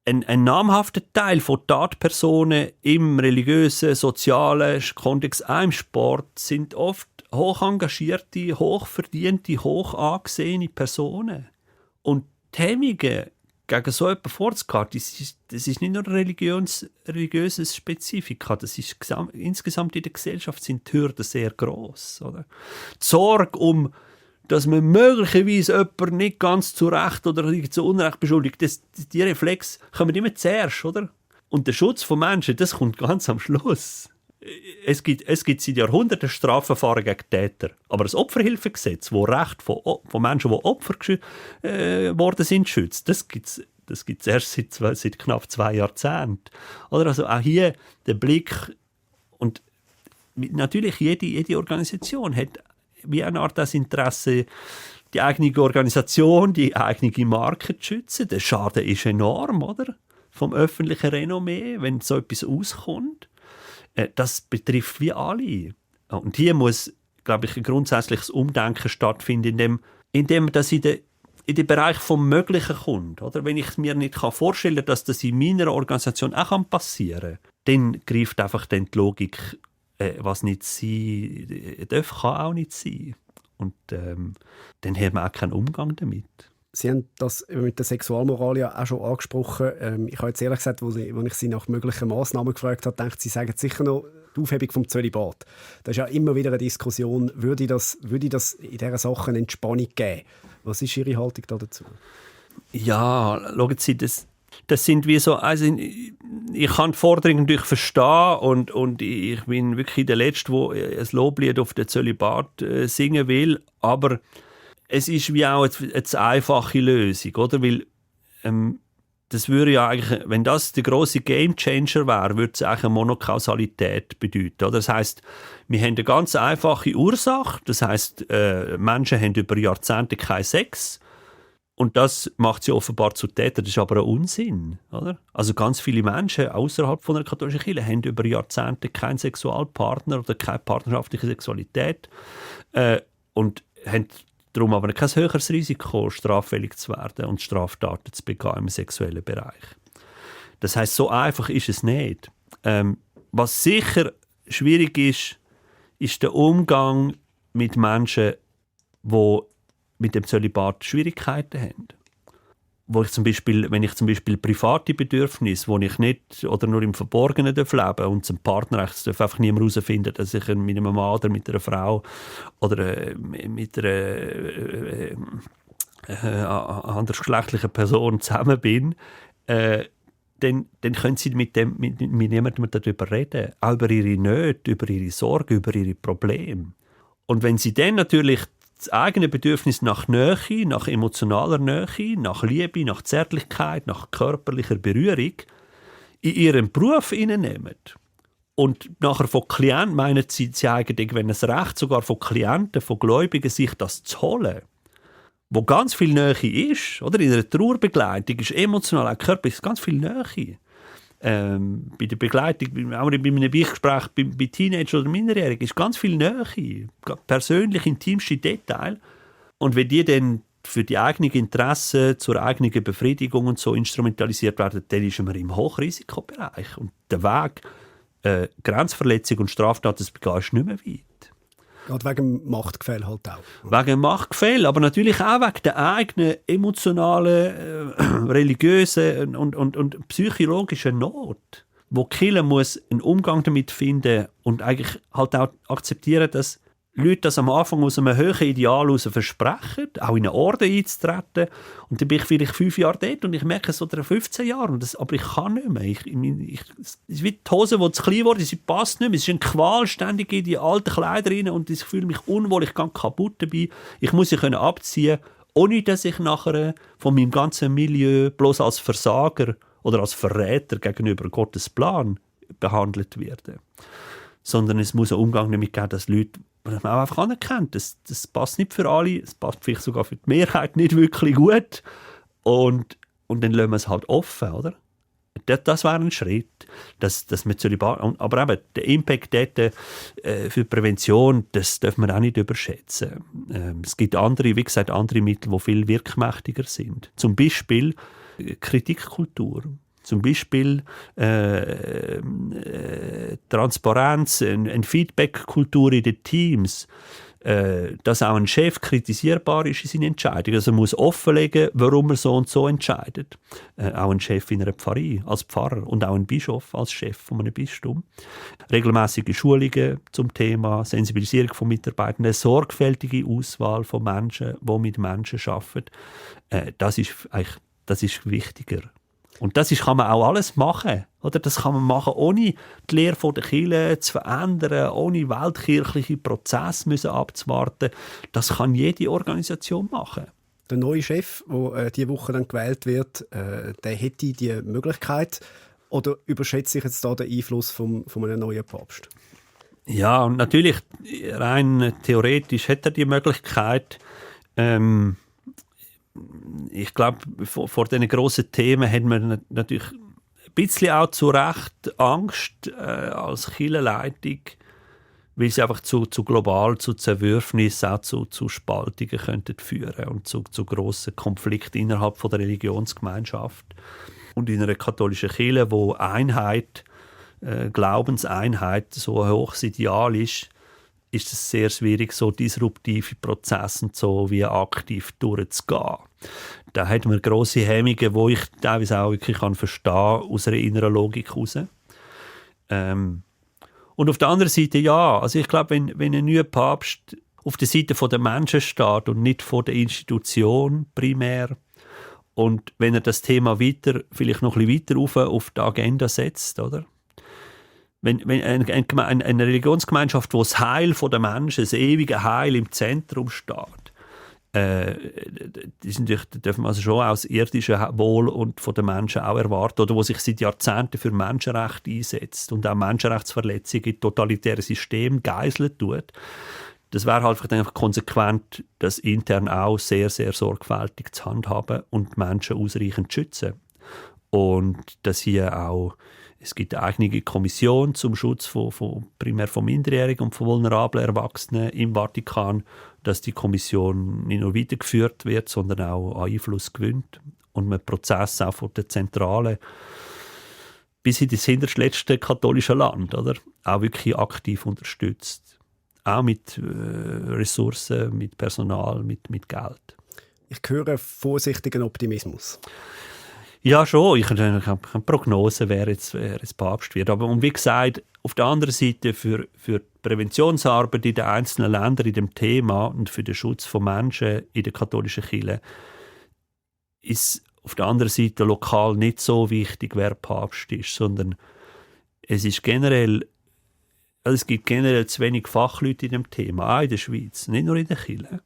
S4: Ein namhafter Teil von Tatpersonen im religiösen, sozialen Kontext, auch im Sport, sind oft hoch engagierte, hochverdiente, hoch angesehene Personen. Und die Hemmungen, gegen so jemanden vorzugehen, das ist nicht nur ein religiöses Spezifika, das ist insgesamt in der Gesellschaft sind die Hürden sehr gross. Oder? Die Sorge dass man möglicherweise jemanden nicht ganz zu Recht oder zu Unrecht beschuldigt, die Reflexe kommen immer zuerst, oder? Und der Schutz von Menschen, das kommt ganz am Schluss. Es gibt seit Jahrhunderten Strafverfahren gegen Täter. Aber das Opferhilfegesetz, das Recht von Menschen, die Opfer geworden sind, schützt, das gibt es erst seit knapp 2 Jahrzehnten. Oder also auch hier der Blick. Und natürlich jede Organisation hat wie eine Art das Interesse, die eigene Organisation, die eigene Marke zu schützen. Der Schaden ist enorm, oder? Vom öffentlichen Renommee, wenn so etwas auskommt. Das betrifft wie alle. Und hier muss, glaube ich, ein grundsätzliches Umdenken stattfinden, indem das in den Bereich vom Möglichen kommt. Oder? Wenn ich mir nicht vorstellen kann, dass das in meiner Organisation auch passieren kann, dann greift einfach die Logik, was nicht sein darf, kann auch nicht sein. Und dann haben wir auch keinen Umgang damit.
S2: Sie haben das mit der Sexualmoral ja auch schon angesprochen. Ich habe jetzt ehrlich gesagt, als ich Sie nach möglichen Massnahmen gefragt habe, gedacht, Sie sagen sicher noch die Aufhebung vom Zölibat. Das ist ja immer wieder eine Diskussion, würde das in dieser Sache eine Entspannung geben? Was ist Ihre Haltung dazu? Ja, schauen Sie, das sind wie so, also ich kann die Forderung natürlich verstehen und ich bin wirklich der Letzte, der ein Loblied auf den Zölibat singen will, aber es ist wie auch eine einfache Lösung, oder? Weil das würde ja eigentlich, wenn das der grosse Gamechanger wäre, würde es eigentlich eine Monokausalität bedeuten. Oder? Das heisst, wir haben eine ganz einfache Ursache, das heisst, Menschen haben über Jahrzehnte keinen Sex und das macht sie offenbar zu Tätern. Das ist aber ein Unsinn. Oder? Also ganz viele Menschen außerhalb von einer katholischen Kirche haben über Jahrzehnte keinen Sexualpartner oder keine partnerschaftliche Sexualität und haben darum aber kein höheres Risiko, straffällig zu werden und Straftaten zu begehen im sexuellen Bereich. Das heisst, so einfach ist es nicht. Was sicher schwierig ist der Umgang mit Menschen, die mit dem Zölibat Schwierigkeiten haben. Wenn ich zum Beispiel private Bedürfnisse, wo ich nicht oder nur im Verborgenen leben darf und zum Partnerrecht darf einfach niemand herausfinden, dass ich mit einem Mann oder mit einer Frau oder mit einer andersgeschlechtlichen Person zusammen bin, dann können sie mit niemandem darüber reden, auch über ihre Nöte, über ihre Sorgen, über ihre Probleme. Und wenn sie dann natürlich das eigene Bedürfnis nach Nähe, nach emotionaler Nähe, nach Liebe, nach Zärtlichkeit, nach körperlicher Berührung in ihren Beruf hineinnehmen. Und nachher von Klienten meinen sie eigentlich, wenn es Recht sogar von Klienten, von Gläubigen, sich das zu holen, wo ganz viel Nähe ist, oder? In einer Trauerbegleitung ist emotional, auch körperlich ganz viel Nähe.
S4: bei der Begleitung, auch bei einem Beichtgespräch bei Teenagern oder Minderjährigen, ist ganz viel Nähe, persönlich, intimste Detail. Und wenn die dann für die eigenen Interessen, zur eigenen Befriedigung und so instrumentalisiert werden, dann ist man im Hochrisikobereich. Und der Weg, Grenzverletzung und Straftat, das begehen, ist nicht mehr weit.
S2: Gerade wegen dem Machtgefälle halt auch.
S4: Wegen dem Machtgefälle, aber natürlich auch wegen der eigenen emotionalen, religiösen und psychologischen Not, wo die Kirche muss einen Umgang damit finden und eigentlich halt auch akzeptieren, dass Leute das am Anfang aus einem höheren Ideal heraus versprechen, auch in eine Orden einzutreten. Und dann bin ich vielleicht 5 Jahre dort und ich merke es oder 15 Jahre. Aber ich kann nicht mehr. Es ist wie die Hose, die zu klein wurde, sie passt nicht mehr. Es ist eine Qual, ständig in die alten Kleider rein und ich fühle mich unwohl, ich gehe kaputt dabei. Ich muss sie abziehen, ohne dass ich nachher von meinem ganzen Milieu bloß als Versager oder als Verräter gegenüber Gottes Plan behandelt werde. Sondern es muss einen Umgang damit geben, dass Leute man auch einfach anerkennt, das passt nicht für alle, es passt vielleicht sogar für die Mehrheit nicht wirklich gut und dann lassen wir es halt offen, oder? Das wäre ein Schritt, dass wir aber eben der Impact dort für Prävention, das darf man auch nicht überschätzen. Es gibt andere Mittel, die viel wirkmächtiger sind. Zum Beispiel Kritikkultur. Zum Beispiel Transparenz, eine Feedback-Kultur in den Teams, dass auch ein Chef kritisierbar ist in seinen Entscheidungen. Also er muss offenlegen, warum er so und so entscheidet. Auch ein Chef in einer Pfarrei als Pfarrer und auch ein Bischof als Chef von einem Bistum. Regelmäßige Schulungen zum Thema, Sensibilisierung von Mitarbeitern, eine sorgfältige Auswahl von Menschen, die mit Menschen arbeiten. Das ist wichtiger. Und das kann man auch alles machen. Oder? Das kann man machen, ohne die Lehre der Kirche zu verändern, ohne weltkirchliche Prozesse abzuwarten. Das kann jede Organisation machen.
S2: Der neue Chef, der diese Woche dann gewählt wird, der hätte die Möglichkeit. Oder überschätzt sich jetzt da der Einfluss von einem neuen Papst?
S4: Ja, und natürlich, rein theoretisch hat er die Möglichkeit. Ich glaube, vor diesen grossen Themen hat man natürlich ein bisschen auch zu Recht Angst als Kirchenleitung, weil sie einfach zu global, zu Zerwürfnissen, auch zu Spaltungen könnten führen und zu grossen Konflikten innerhalb der Religionsgemeinschaft. Und in einer katholischen Kirche, wo Einheit, Glaubenseinheit so ein hohes Ideal ist es sehr schwierig, so disruptive Prozesse so wie aktiv durchzugehen. Da hat man grosse Hemmungen, die ich teilweise auch wirklich verstehen kann, aus einer inneren Logik heraus. Und auf der anderen Seite, ja, also ich glaube, wenn ein neuer Papst auf der Seite der Menschen steht und nicht von der Institution primär, und wenn er das Thema vielleicht noch ein bisschen weiter auf die Agenda setzt, oder? Wenn eine Religionsgemeinschaft, wo das Heil der Menschen, das ewige Heil im Zentrum steht, das dürfen wir also schon aus irdischen Wohl und von den Menschen auch erwarten, oder wo sich seit Jahrzehnten für Menschenrechte einsetzt und auch Menschenrechtsverletzungen in totalitären Systemen geiseln tut. Das wäre halt einfach konsequent, das intern auch sehr, sehr sorgfältig zu handhaben und die Menschen ausreichend zu schützen. Und dass hier auch es gibt eine eigene Kommission zum Schutz primär von Minderjährigen und von vulnerablen Erwachsenen im Vatikan, dass die Kommission nicht nur weitergeführt wird, sondern auch Einfluss gewinnt und man Prozesse auch von der Zentrale bis in das hinterste letzte katholische Land, oder? Auch wirklich aktiv unterstützt. Auch mit Ressourcen, mit Personal, mit Geld.
S2: Ich höre vorsichtigen Optimismus.
S4: Ja, schon. Ich habe keine Prognose, wer jetzt Papst wird. Aber und wie gesagt, auf der anderen Seite für die Präventionsarbeit in den einzelnen Ländern in dem Thema und für den Schutz von Menschen in der katholischen Kirche ist auf der anderen Seite lokal nicht so wichtig, wer Papst ist, sondern es gibt generell zu wenig Fachleute in dem Thema, auch in der Schweiz, nicht nur in der Kirche.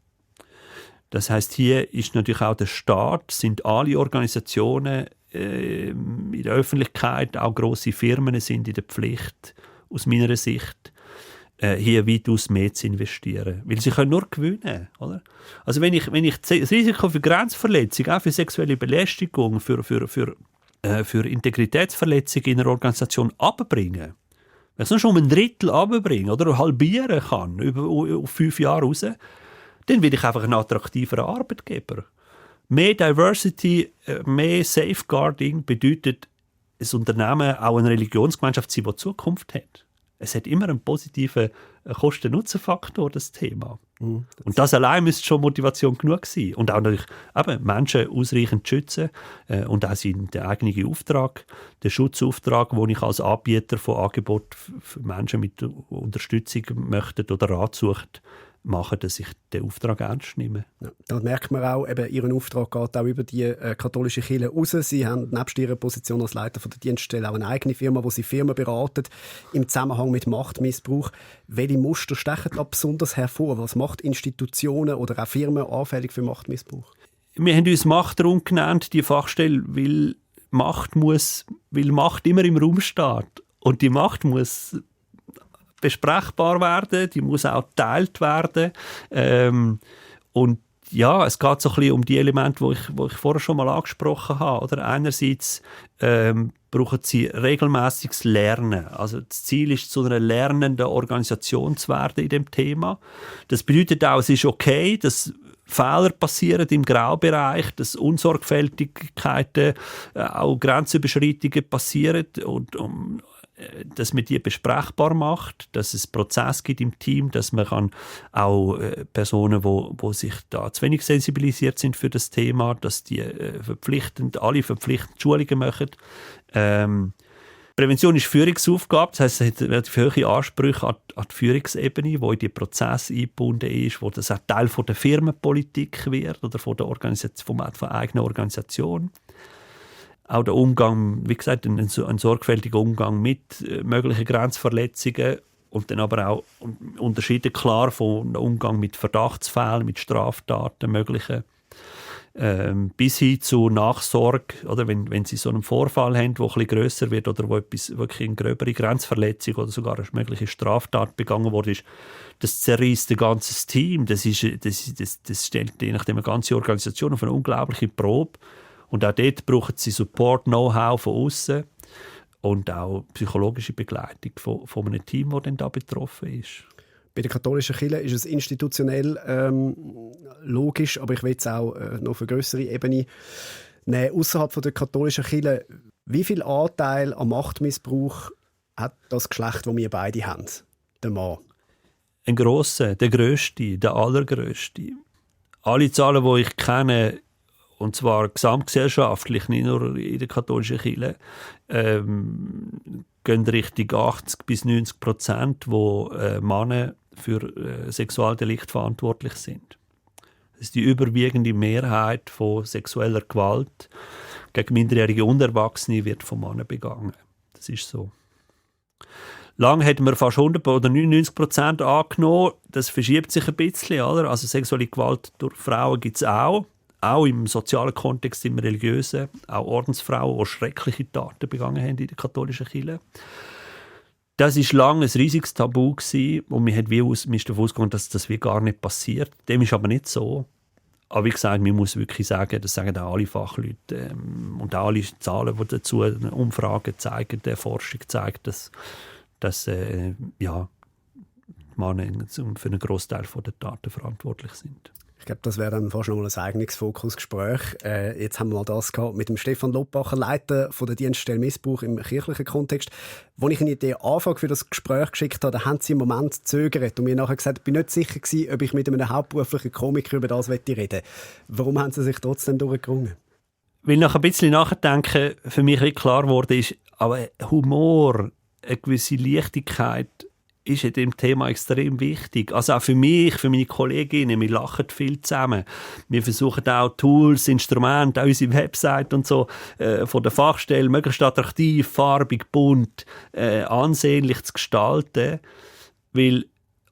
S4: Das heisst, hier ist natürlich auch der Staat, sind alle Organisationen in der Öffentlichkeit, auch grosse Firmen sind in der Pflicht, aus meiner Sicht, hier weitaus mehr zu investieren. Weil sie können nur gewinnen, oder? Also wenn ich das Risiko für Grenzverletzung, auch für sexuelle Belästigung, für für Integritätsverletzungen in einer Organisation abbringen, wenn ich es nur schon um ein Drittel abbringen oder halbieren kann, auf 5 Jahre raus, dann werde ich einfach ein attraktiverer Arbeitgeber. Mehr Diversity, mehr Safeguarding bedeutet, ein Unternehmen auch eine Religionsgemeinschaft sein, die Zukunft hat. Es hat immer einen positiven Kosten-Nutzen-Faktor, das Thema. Und das allein müsste schon Motivation genug sein. Und auch natürlich eben Menschen ausreichend schützen und auch den eigenen Auftrag, den Schutzauftrag, den ich als Anbieter von Angeboten für Menschen mit Unterstützung möchte oder Rat sucht, machen, dass ich den Auftrag ernst nehme.
S2: Ja, da merkt man auch, eben, Ihren Auftrag geht auch über die katholische Kirche raus. Sie haben nebst Ihrer Position als Leiter von der Dienststelle auch eine eigene Firma, wo Sie Firmen beraten im Zusammenhang mit Machtmissbrauch. Welche Muster stechen da besonders hervor? Was macht Institutionen oder auch Firmen anfällig für Machtmissbrauch?
S4: Wir haben uns Machtraum genannt, die Fachstelle, weil Macht immer im Raum steht. Und die Macht muss besprechbar werden, die muss auch geteilt werden. Und ja, es geht so ein bisschen um die Elemente, die ich vorher schon mal angesprochen habe. Oder einerseits brauchen sie regelmäßiges Lernen. Also das Ziel ist, zu einer lernenden Organisation zu werden in dem Thema. Das bedeutet auch, es ist okay, dass Fehler passieren im Graubereich, dass Unsorgfältigkeiten, auch Grenzüberschreitungen passieren und dass man die besprechbar macht, dass es Prozess gibt im Team, dass man auch Personen, wo sich da zu wenig sensibilisiert sind für das Thema, dass die alle verpflichtend Schulungen machen. Prävention ist Führungsaufgabe, das heisst, es hat relativ hohe Ansprüche an die Führungsebene, wo in die Prozesse eingebunden ist, wo das auch Teil von der Firmenpolitik wird oder von der eigenen Organisation. Auch der Umgang, wie gesagt, ein sorgfältiger Umgang mit möglichen Grenzverletzungen und dann aber auch Unterschiede klar von Umgang mit Verdachtsfällen, mit Straftaten, möglichen, bis hin zu Nachsorge, oder wenn Sie so einen Vorfall haben, der ein bisschen grösser wird oder wo etwas wirklich eine gröbere Grenzverletzung oder sogar eine mögliche Straftat begangen wurde, das zerreißt ein ganzes Team. Das stellt je nachdem eine ganze Organisation auf eine unglaubliche Probe. Und auch dort brauchen sie Support, Know-how von außen und auch psychologische Begleitung von einem Team, das dann da betroffen ist.
S2: Bei der katholischen Kirche ist es institutionell logisch, aber ich will es auch noch auf eine grössere Ebene nehmen. Ausserhalb der katholischen Kirche, wie viel Anteil an Machtmissbrauch hat das Geschlecht, das wir beide haben, der Mann?
S4: Ein grosser, der grösste, der allergrösste. Alle Zahlen, die ich kenne, und zwar gesamtgesellschaftlich, nicht nur in der katholischen Kirche, gehen Richtung 80-90%, wo Männer für Sexualdelikte verantwortlich sind. Das ist die überwiegende Mehrheit von sexueller Gewalt gegen minderjährige Unerwachsene wird von Männern begangen. Das ist so. Lange hätten wir fast 100 oder 99% angenommen. Das verschiebt sich ein bisschen. Oder? Also sexuelle Gewalt durch Frauen gibt es auch im sozialen Kontext, im religiösen, auch Ordensfrauen, die schreckliche Taten begangen haben in der katholischen Kirche. Das war lange ein riesiges Tabu gewesen, und man ist davon ausgegangen, dass das wie gar nicht passiert. Dem ist aber nicht so. Aber wie gesagt, man muss wirklich sagen, das sagen auch alle Fachleute und auch alle Zahlen, die dazu Umfragen zeigen, die Forschung zeigt, dass Männer für einen Großteil der Taten verantwortlich sind.
S2: Ich glaube, das wäre dann fast noch mal ein eigenes Fokusgespräch. Jetzt haben wir mal das gehabt mit dem Stefan Loppacher, Leiter von der Dienststelle Missbrauch im kirchlichen Kontext. Als ich Ihnen den Anfang für das Gespräch geschickt habe, da haben Sie im Moment gezögert und mir nachher gesagt, ich bin nicht sicher gewesen, ob ich mit einem hauptberuflichen Komiker über das reden möchte. Warum haben Sie sich trotzdem durchgerungen?
S4: Weil nach ein bisschen Nachdenken für mich klar geworden ist, aber Humor, eine gewisse Leichtigkeit ist in dem Thema extrem wichtig. Also auch für mich, für meine Kolleginnen, wir lachen viel zusammen. Wir versuchen auch Tools, Instrumente, auch unsere Website und so von der Fachstelle möglichst attraktiv, farbig, bunt, ansehnlich zu gestalten. Weil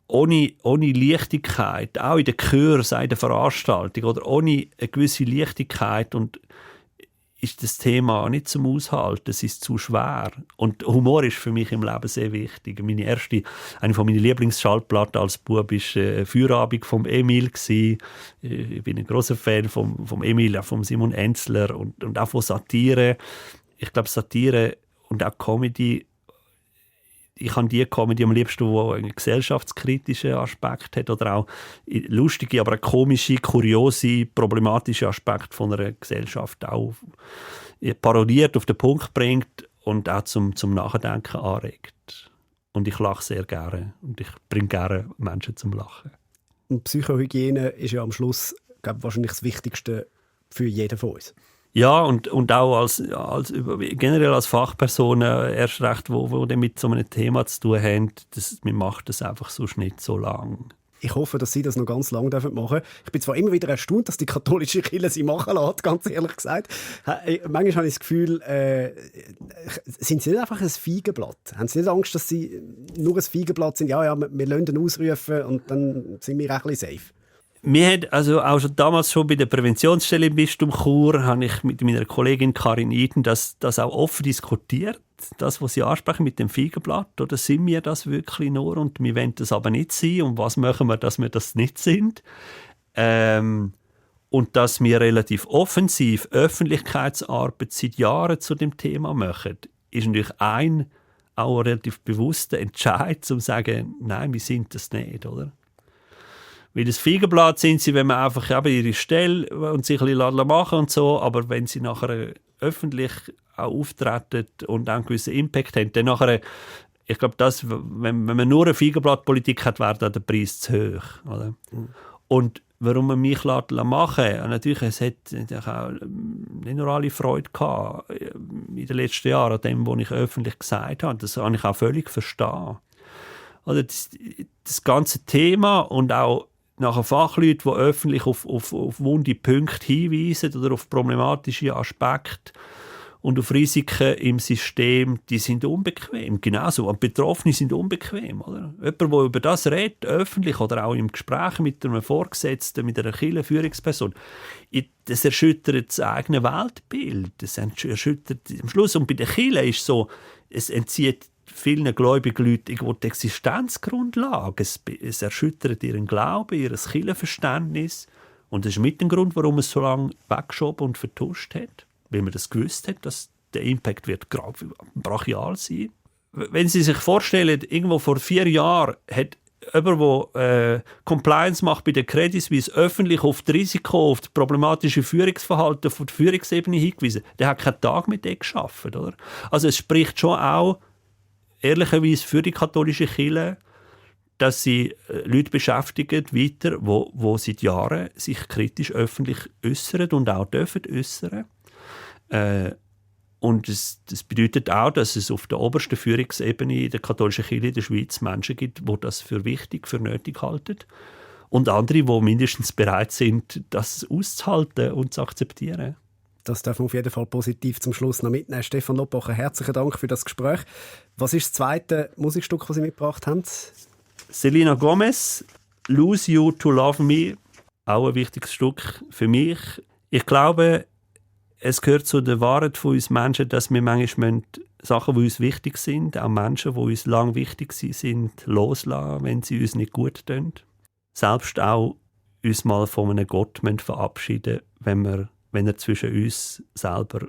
S4: ohne Leichtigkeit, auch in den Kursen, auch in der Veranstaltung, oder ohne eine gewisse Leichtigkeit ist das Thema nicht zum Aushalten, es ist zu schwer. Und Humor ist für mich im Leben sehr wichtig. Eine von meinen Lieblingsschallplatten als Bub war «Feierabend» vom Emil. Ich bin ein grosser Fan vom Emil, auch von Simon Enzler und auch von Satire. ich glaube, Satire und auch Comedy, ich habe die Comedy am liebsten, die einen gesellschaftskritischen Aspekt hat oder auch lustige, aber auch komische, kuriose, problematische Aspekte von einer Gesellschaft auch parodiert, auf den Punkt bringt und auch zum Nachdenken anregt. Und ich lache sehr gerne und ich bringe gerne Menschen zum Lachen.
S2: Und Psychohygiene ist ja am Schluss, glaube ich, wahrscheinlich das Wichtigste für jeden von uns.
S4: Ja, und auch generell als Fachpersonen erst recht, wo mit so einem Thema zu tun haben, man macht das einfach sonst nicht so lang.
S2: Ich hoffe, dass Sie das noch ganz lange machen dürfen. Ich bin zwar immer wieder erstaunt, dass die katholische Kirche sie machen lässt, ganz ehrlich gesagt. Manchmal habe ich das Gefühl, sind Sie nicht einfach ein Feigenblatt? Haben Sie nicht Angst, dass Sie nur ein Feigenblatt sind? Ja, wir lassen ihn ausrufen und dann sind wir auch ein bisschen safe.
S4: Wir haben also auch schon damals bei der Präventionsstelle im Bistum Chur, habe ich mit meiner Kollegin Karin Iden das auch offen diskutiert. Das, was Sie ansprechen mit dem Feigenblatt, oder sind wir das wirklich nur und wir wollen das aber nicht sein und was machen wir, dass wir das nicht sind? Und dass wir relativ offensiv Öffentlichkeitsarbeit seit Jahren zu dem Thema machen, ist natürlich auch ein relativ bewusster Entscheid, um zu sagen, nein, wir sind das nicht, oder? Weil das Feigenblatt sind sie, wenn man einfach ihre Stelle und sich ein bisschen machen und so, aber wenn sie nachher öffentlich auch auftreten und einen gewissen Impact haben, dann nachher, ich glaube, wenn man nur eine Feigenblattpolitik hat, wäre dann der Preis zu hoch. Oder? Und warum man mich machen lässt, natürlich, es hat auch nicht nur alle Freude gehabt in den letzten Jahren an dem, was ich öffentlich gesagt habe. Das kann ich auch völlig verstehen. Also das ganze Thema und auch nachher Fachleute, die öffentlich auf wunde Punkte hinweisen oder auf problematische Aspekte und auf Risiken im System, die sind unbequem. Genauso. Und Betroffene sind unbequem. Oder? Jemand, der über das redet, öffentlich oder auch im Gespräch mit einem Vorgesetzten, mit einer Kirchenführungsperson, das erschüttert das eigene Weltbild. Das erschüttert am Schluss. Und bei den Kirchen ist es so, es entzieht vielen gläubigen Leuten irgendwo die Existenzgrundlage. Es erschüttert ihren Glauben, ihr Kirchenverständnis. Und das ist mit dem Grund, warum es so lange weggeschoben und vertuscht hat. Weil man das gewusst hat, dass der Impact wird brachial sein. Wenn Sie sich vorstellen, irgendwo vor 4 Jahren hat jemand, der Compliance macht bei der Credit Suisse, öffentlich auf das Risiko, auf das problematische Führungsverhalten von der Führungsebene hingewiesen. Der hat keinen Tag mit dem gearbeitet, oder? Also es spricht schon auch ehrlicherweise für die katholische Kirche, dass sie Leute beschäftigen weiter, wo seit Jahren sich kritisch öffentlich äußern und auch dürfen äußern. Und das bedeutet auch, dass es auf der obersten Führungsebene der katholischen Kirche in der Schweiz Menschen gibt, die das für wichtig, für nötig halten. Und andere, die mindestens bereit sind, das auszuhalten und zu akzeptieren.
S2: Das darf man auf jeden Fall positiv zum Schluss noch mitnehmen. Stefan Loppacher, herzlichen Dank für das Gespräch. Was ist das zweite Musikstück, das Sie mitgebracht haben?
S4: Selena Gomez, «Lose You to Love Me», auch ein wichtiges Stück für mich. Ich glaube, es gehört zu der Wahrheit von uns Menschen, dass wir manchmal Sachen, die uns wichtig sind, auch Menschen, die uns lang wichtig sind, loslassen, wenn sie uns nicht gut tun. Selbst auch uns mal von einem Gott verabschieden, wenn er zwischen uns selber,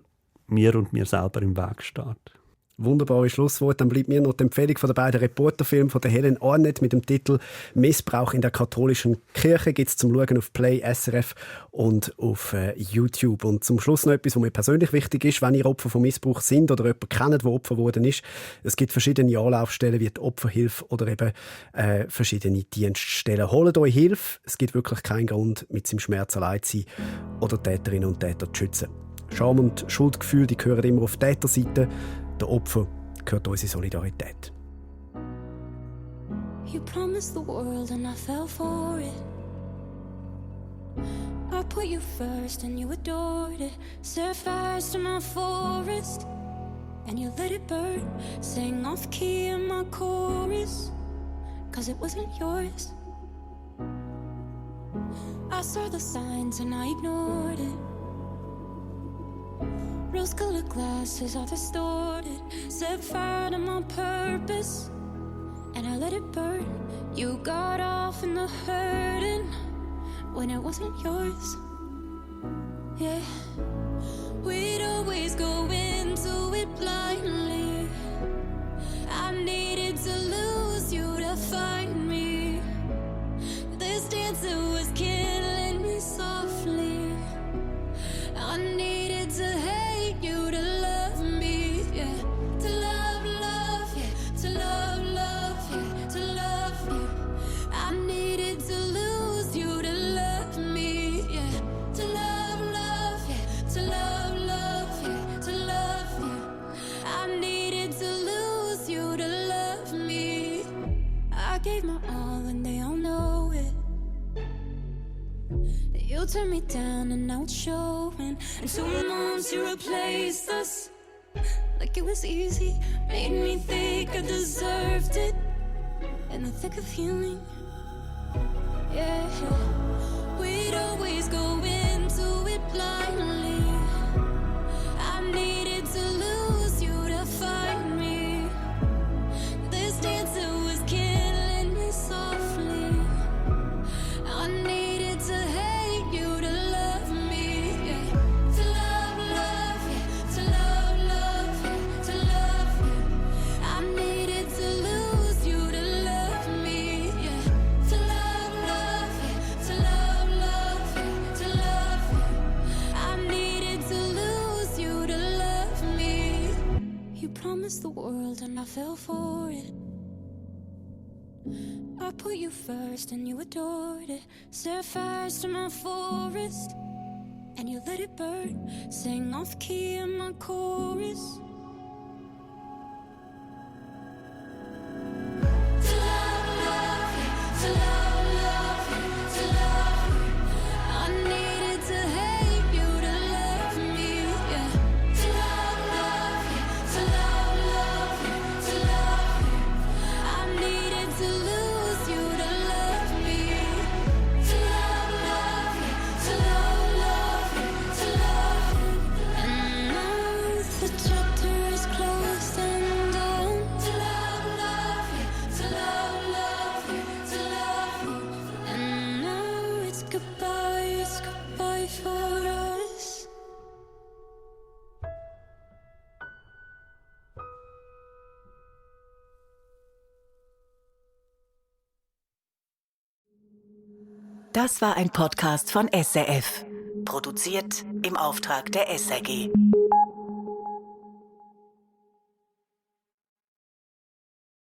S4: mir und mir selber im Weg steht.
S2: Wunderbare Schlusswort. Dann bleibt mir noch die Empfehlung von den beiden Reporterfilmen von der Helen Arnett mit dem Titel «Missbrauch in der katholischen Kirche». Gibt es zum Schauen auf Play, SRF und auf YouTube. Und zum Schluss noch etwas, was mir persönlich wichtig ist, wenn ihr Opfer von Missbrauch sind oder jemanden kennt, der Opfer geworden ist. Es gibt verschiedene Anlaufstellen wie die Opferhilfe oder eben verschiedene Dienststellen. Holt euch Hilfe. Es gibt wirklich keinen Grund, mit seinem Schmerz allein zu sein oder Täterinnen und Täter zu schützen. Scham und Schuldgefühl, die gehören immer auf die Täterseite. Der Opfer gehört unsere Solidarität.
S6: You promised the world and I fell for it. I put you first and you adored it. Set fires to my forest and you let it burn. Sang off key in my chorus, 'cause it wasn't yours. I saw the signs and I ignored it. Rose-colored glasses are distorted. Set fire to my purpose and I let it burn. You got off in the hurting when it wasn't yours. Yeah, we'd always go into it blindly. I needed to lose you to find me. This dancer was killing me softly. I needed to hate you to love me, yeah. To love, love, yeah. To love, love, yeah. To love you. I needed to lose you to love me, yeah. To love, love, yeah. To love, love, yeah. To love you. I needed to lose you to love me. I gave my all and they all know it. You turned me down and now it's showing. And 2 months you replaced us like it was easy. Made me think I deserved it. In the thick of healing, yeah. We'd always go into it blindly. I needed to lose you to find me. This dancer was killing me softly. I needed to hate you to love me, yeah. To love, love, yeah. To love, love, yeah. To love you. I needed to lose you to love me, yeah. To love, love, yeah. To love, love, yeah. To love you. I needed to lose you to love me. You promised the world and I fell for it. I put you first and you adored it. Set fires to my forest and you let it burn. Sang off key in my chorus. To love, love, yeah. To love, love, yeah. To love you. I needed to hate you to love me, yeah. To love, love, yeah. To love, love, yeah. To love you. I needed to lose you to love me. To love, love, yeah. To love, love, yeah. To love you. And now the chapter is closed and done. To love, love, yeah. To love, love, yeah. To love you. And now it's goodbye for us.
S7: Das war ein Podcast von SRF. Produziert im Auftrag der SRG.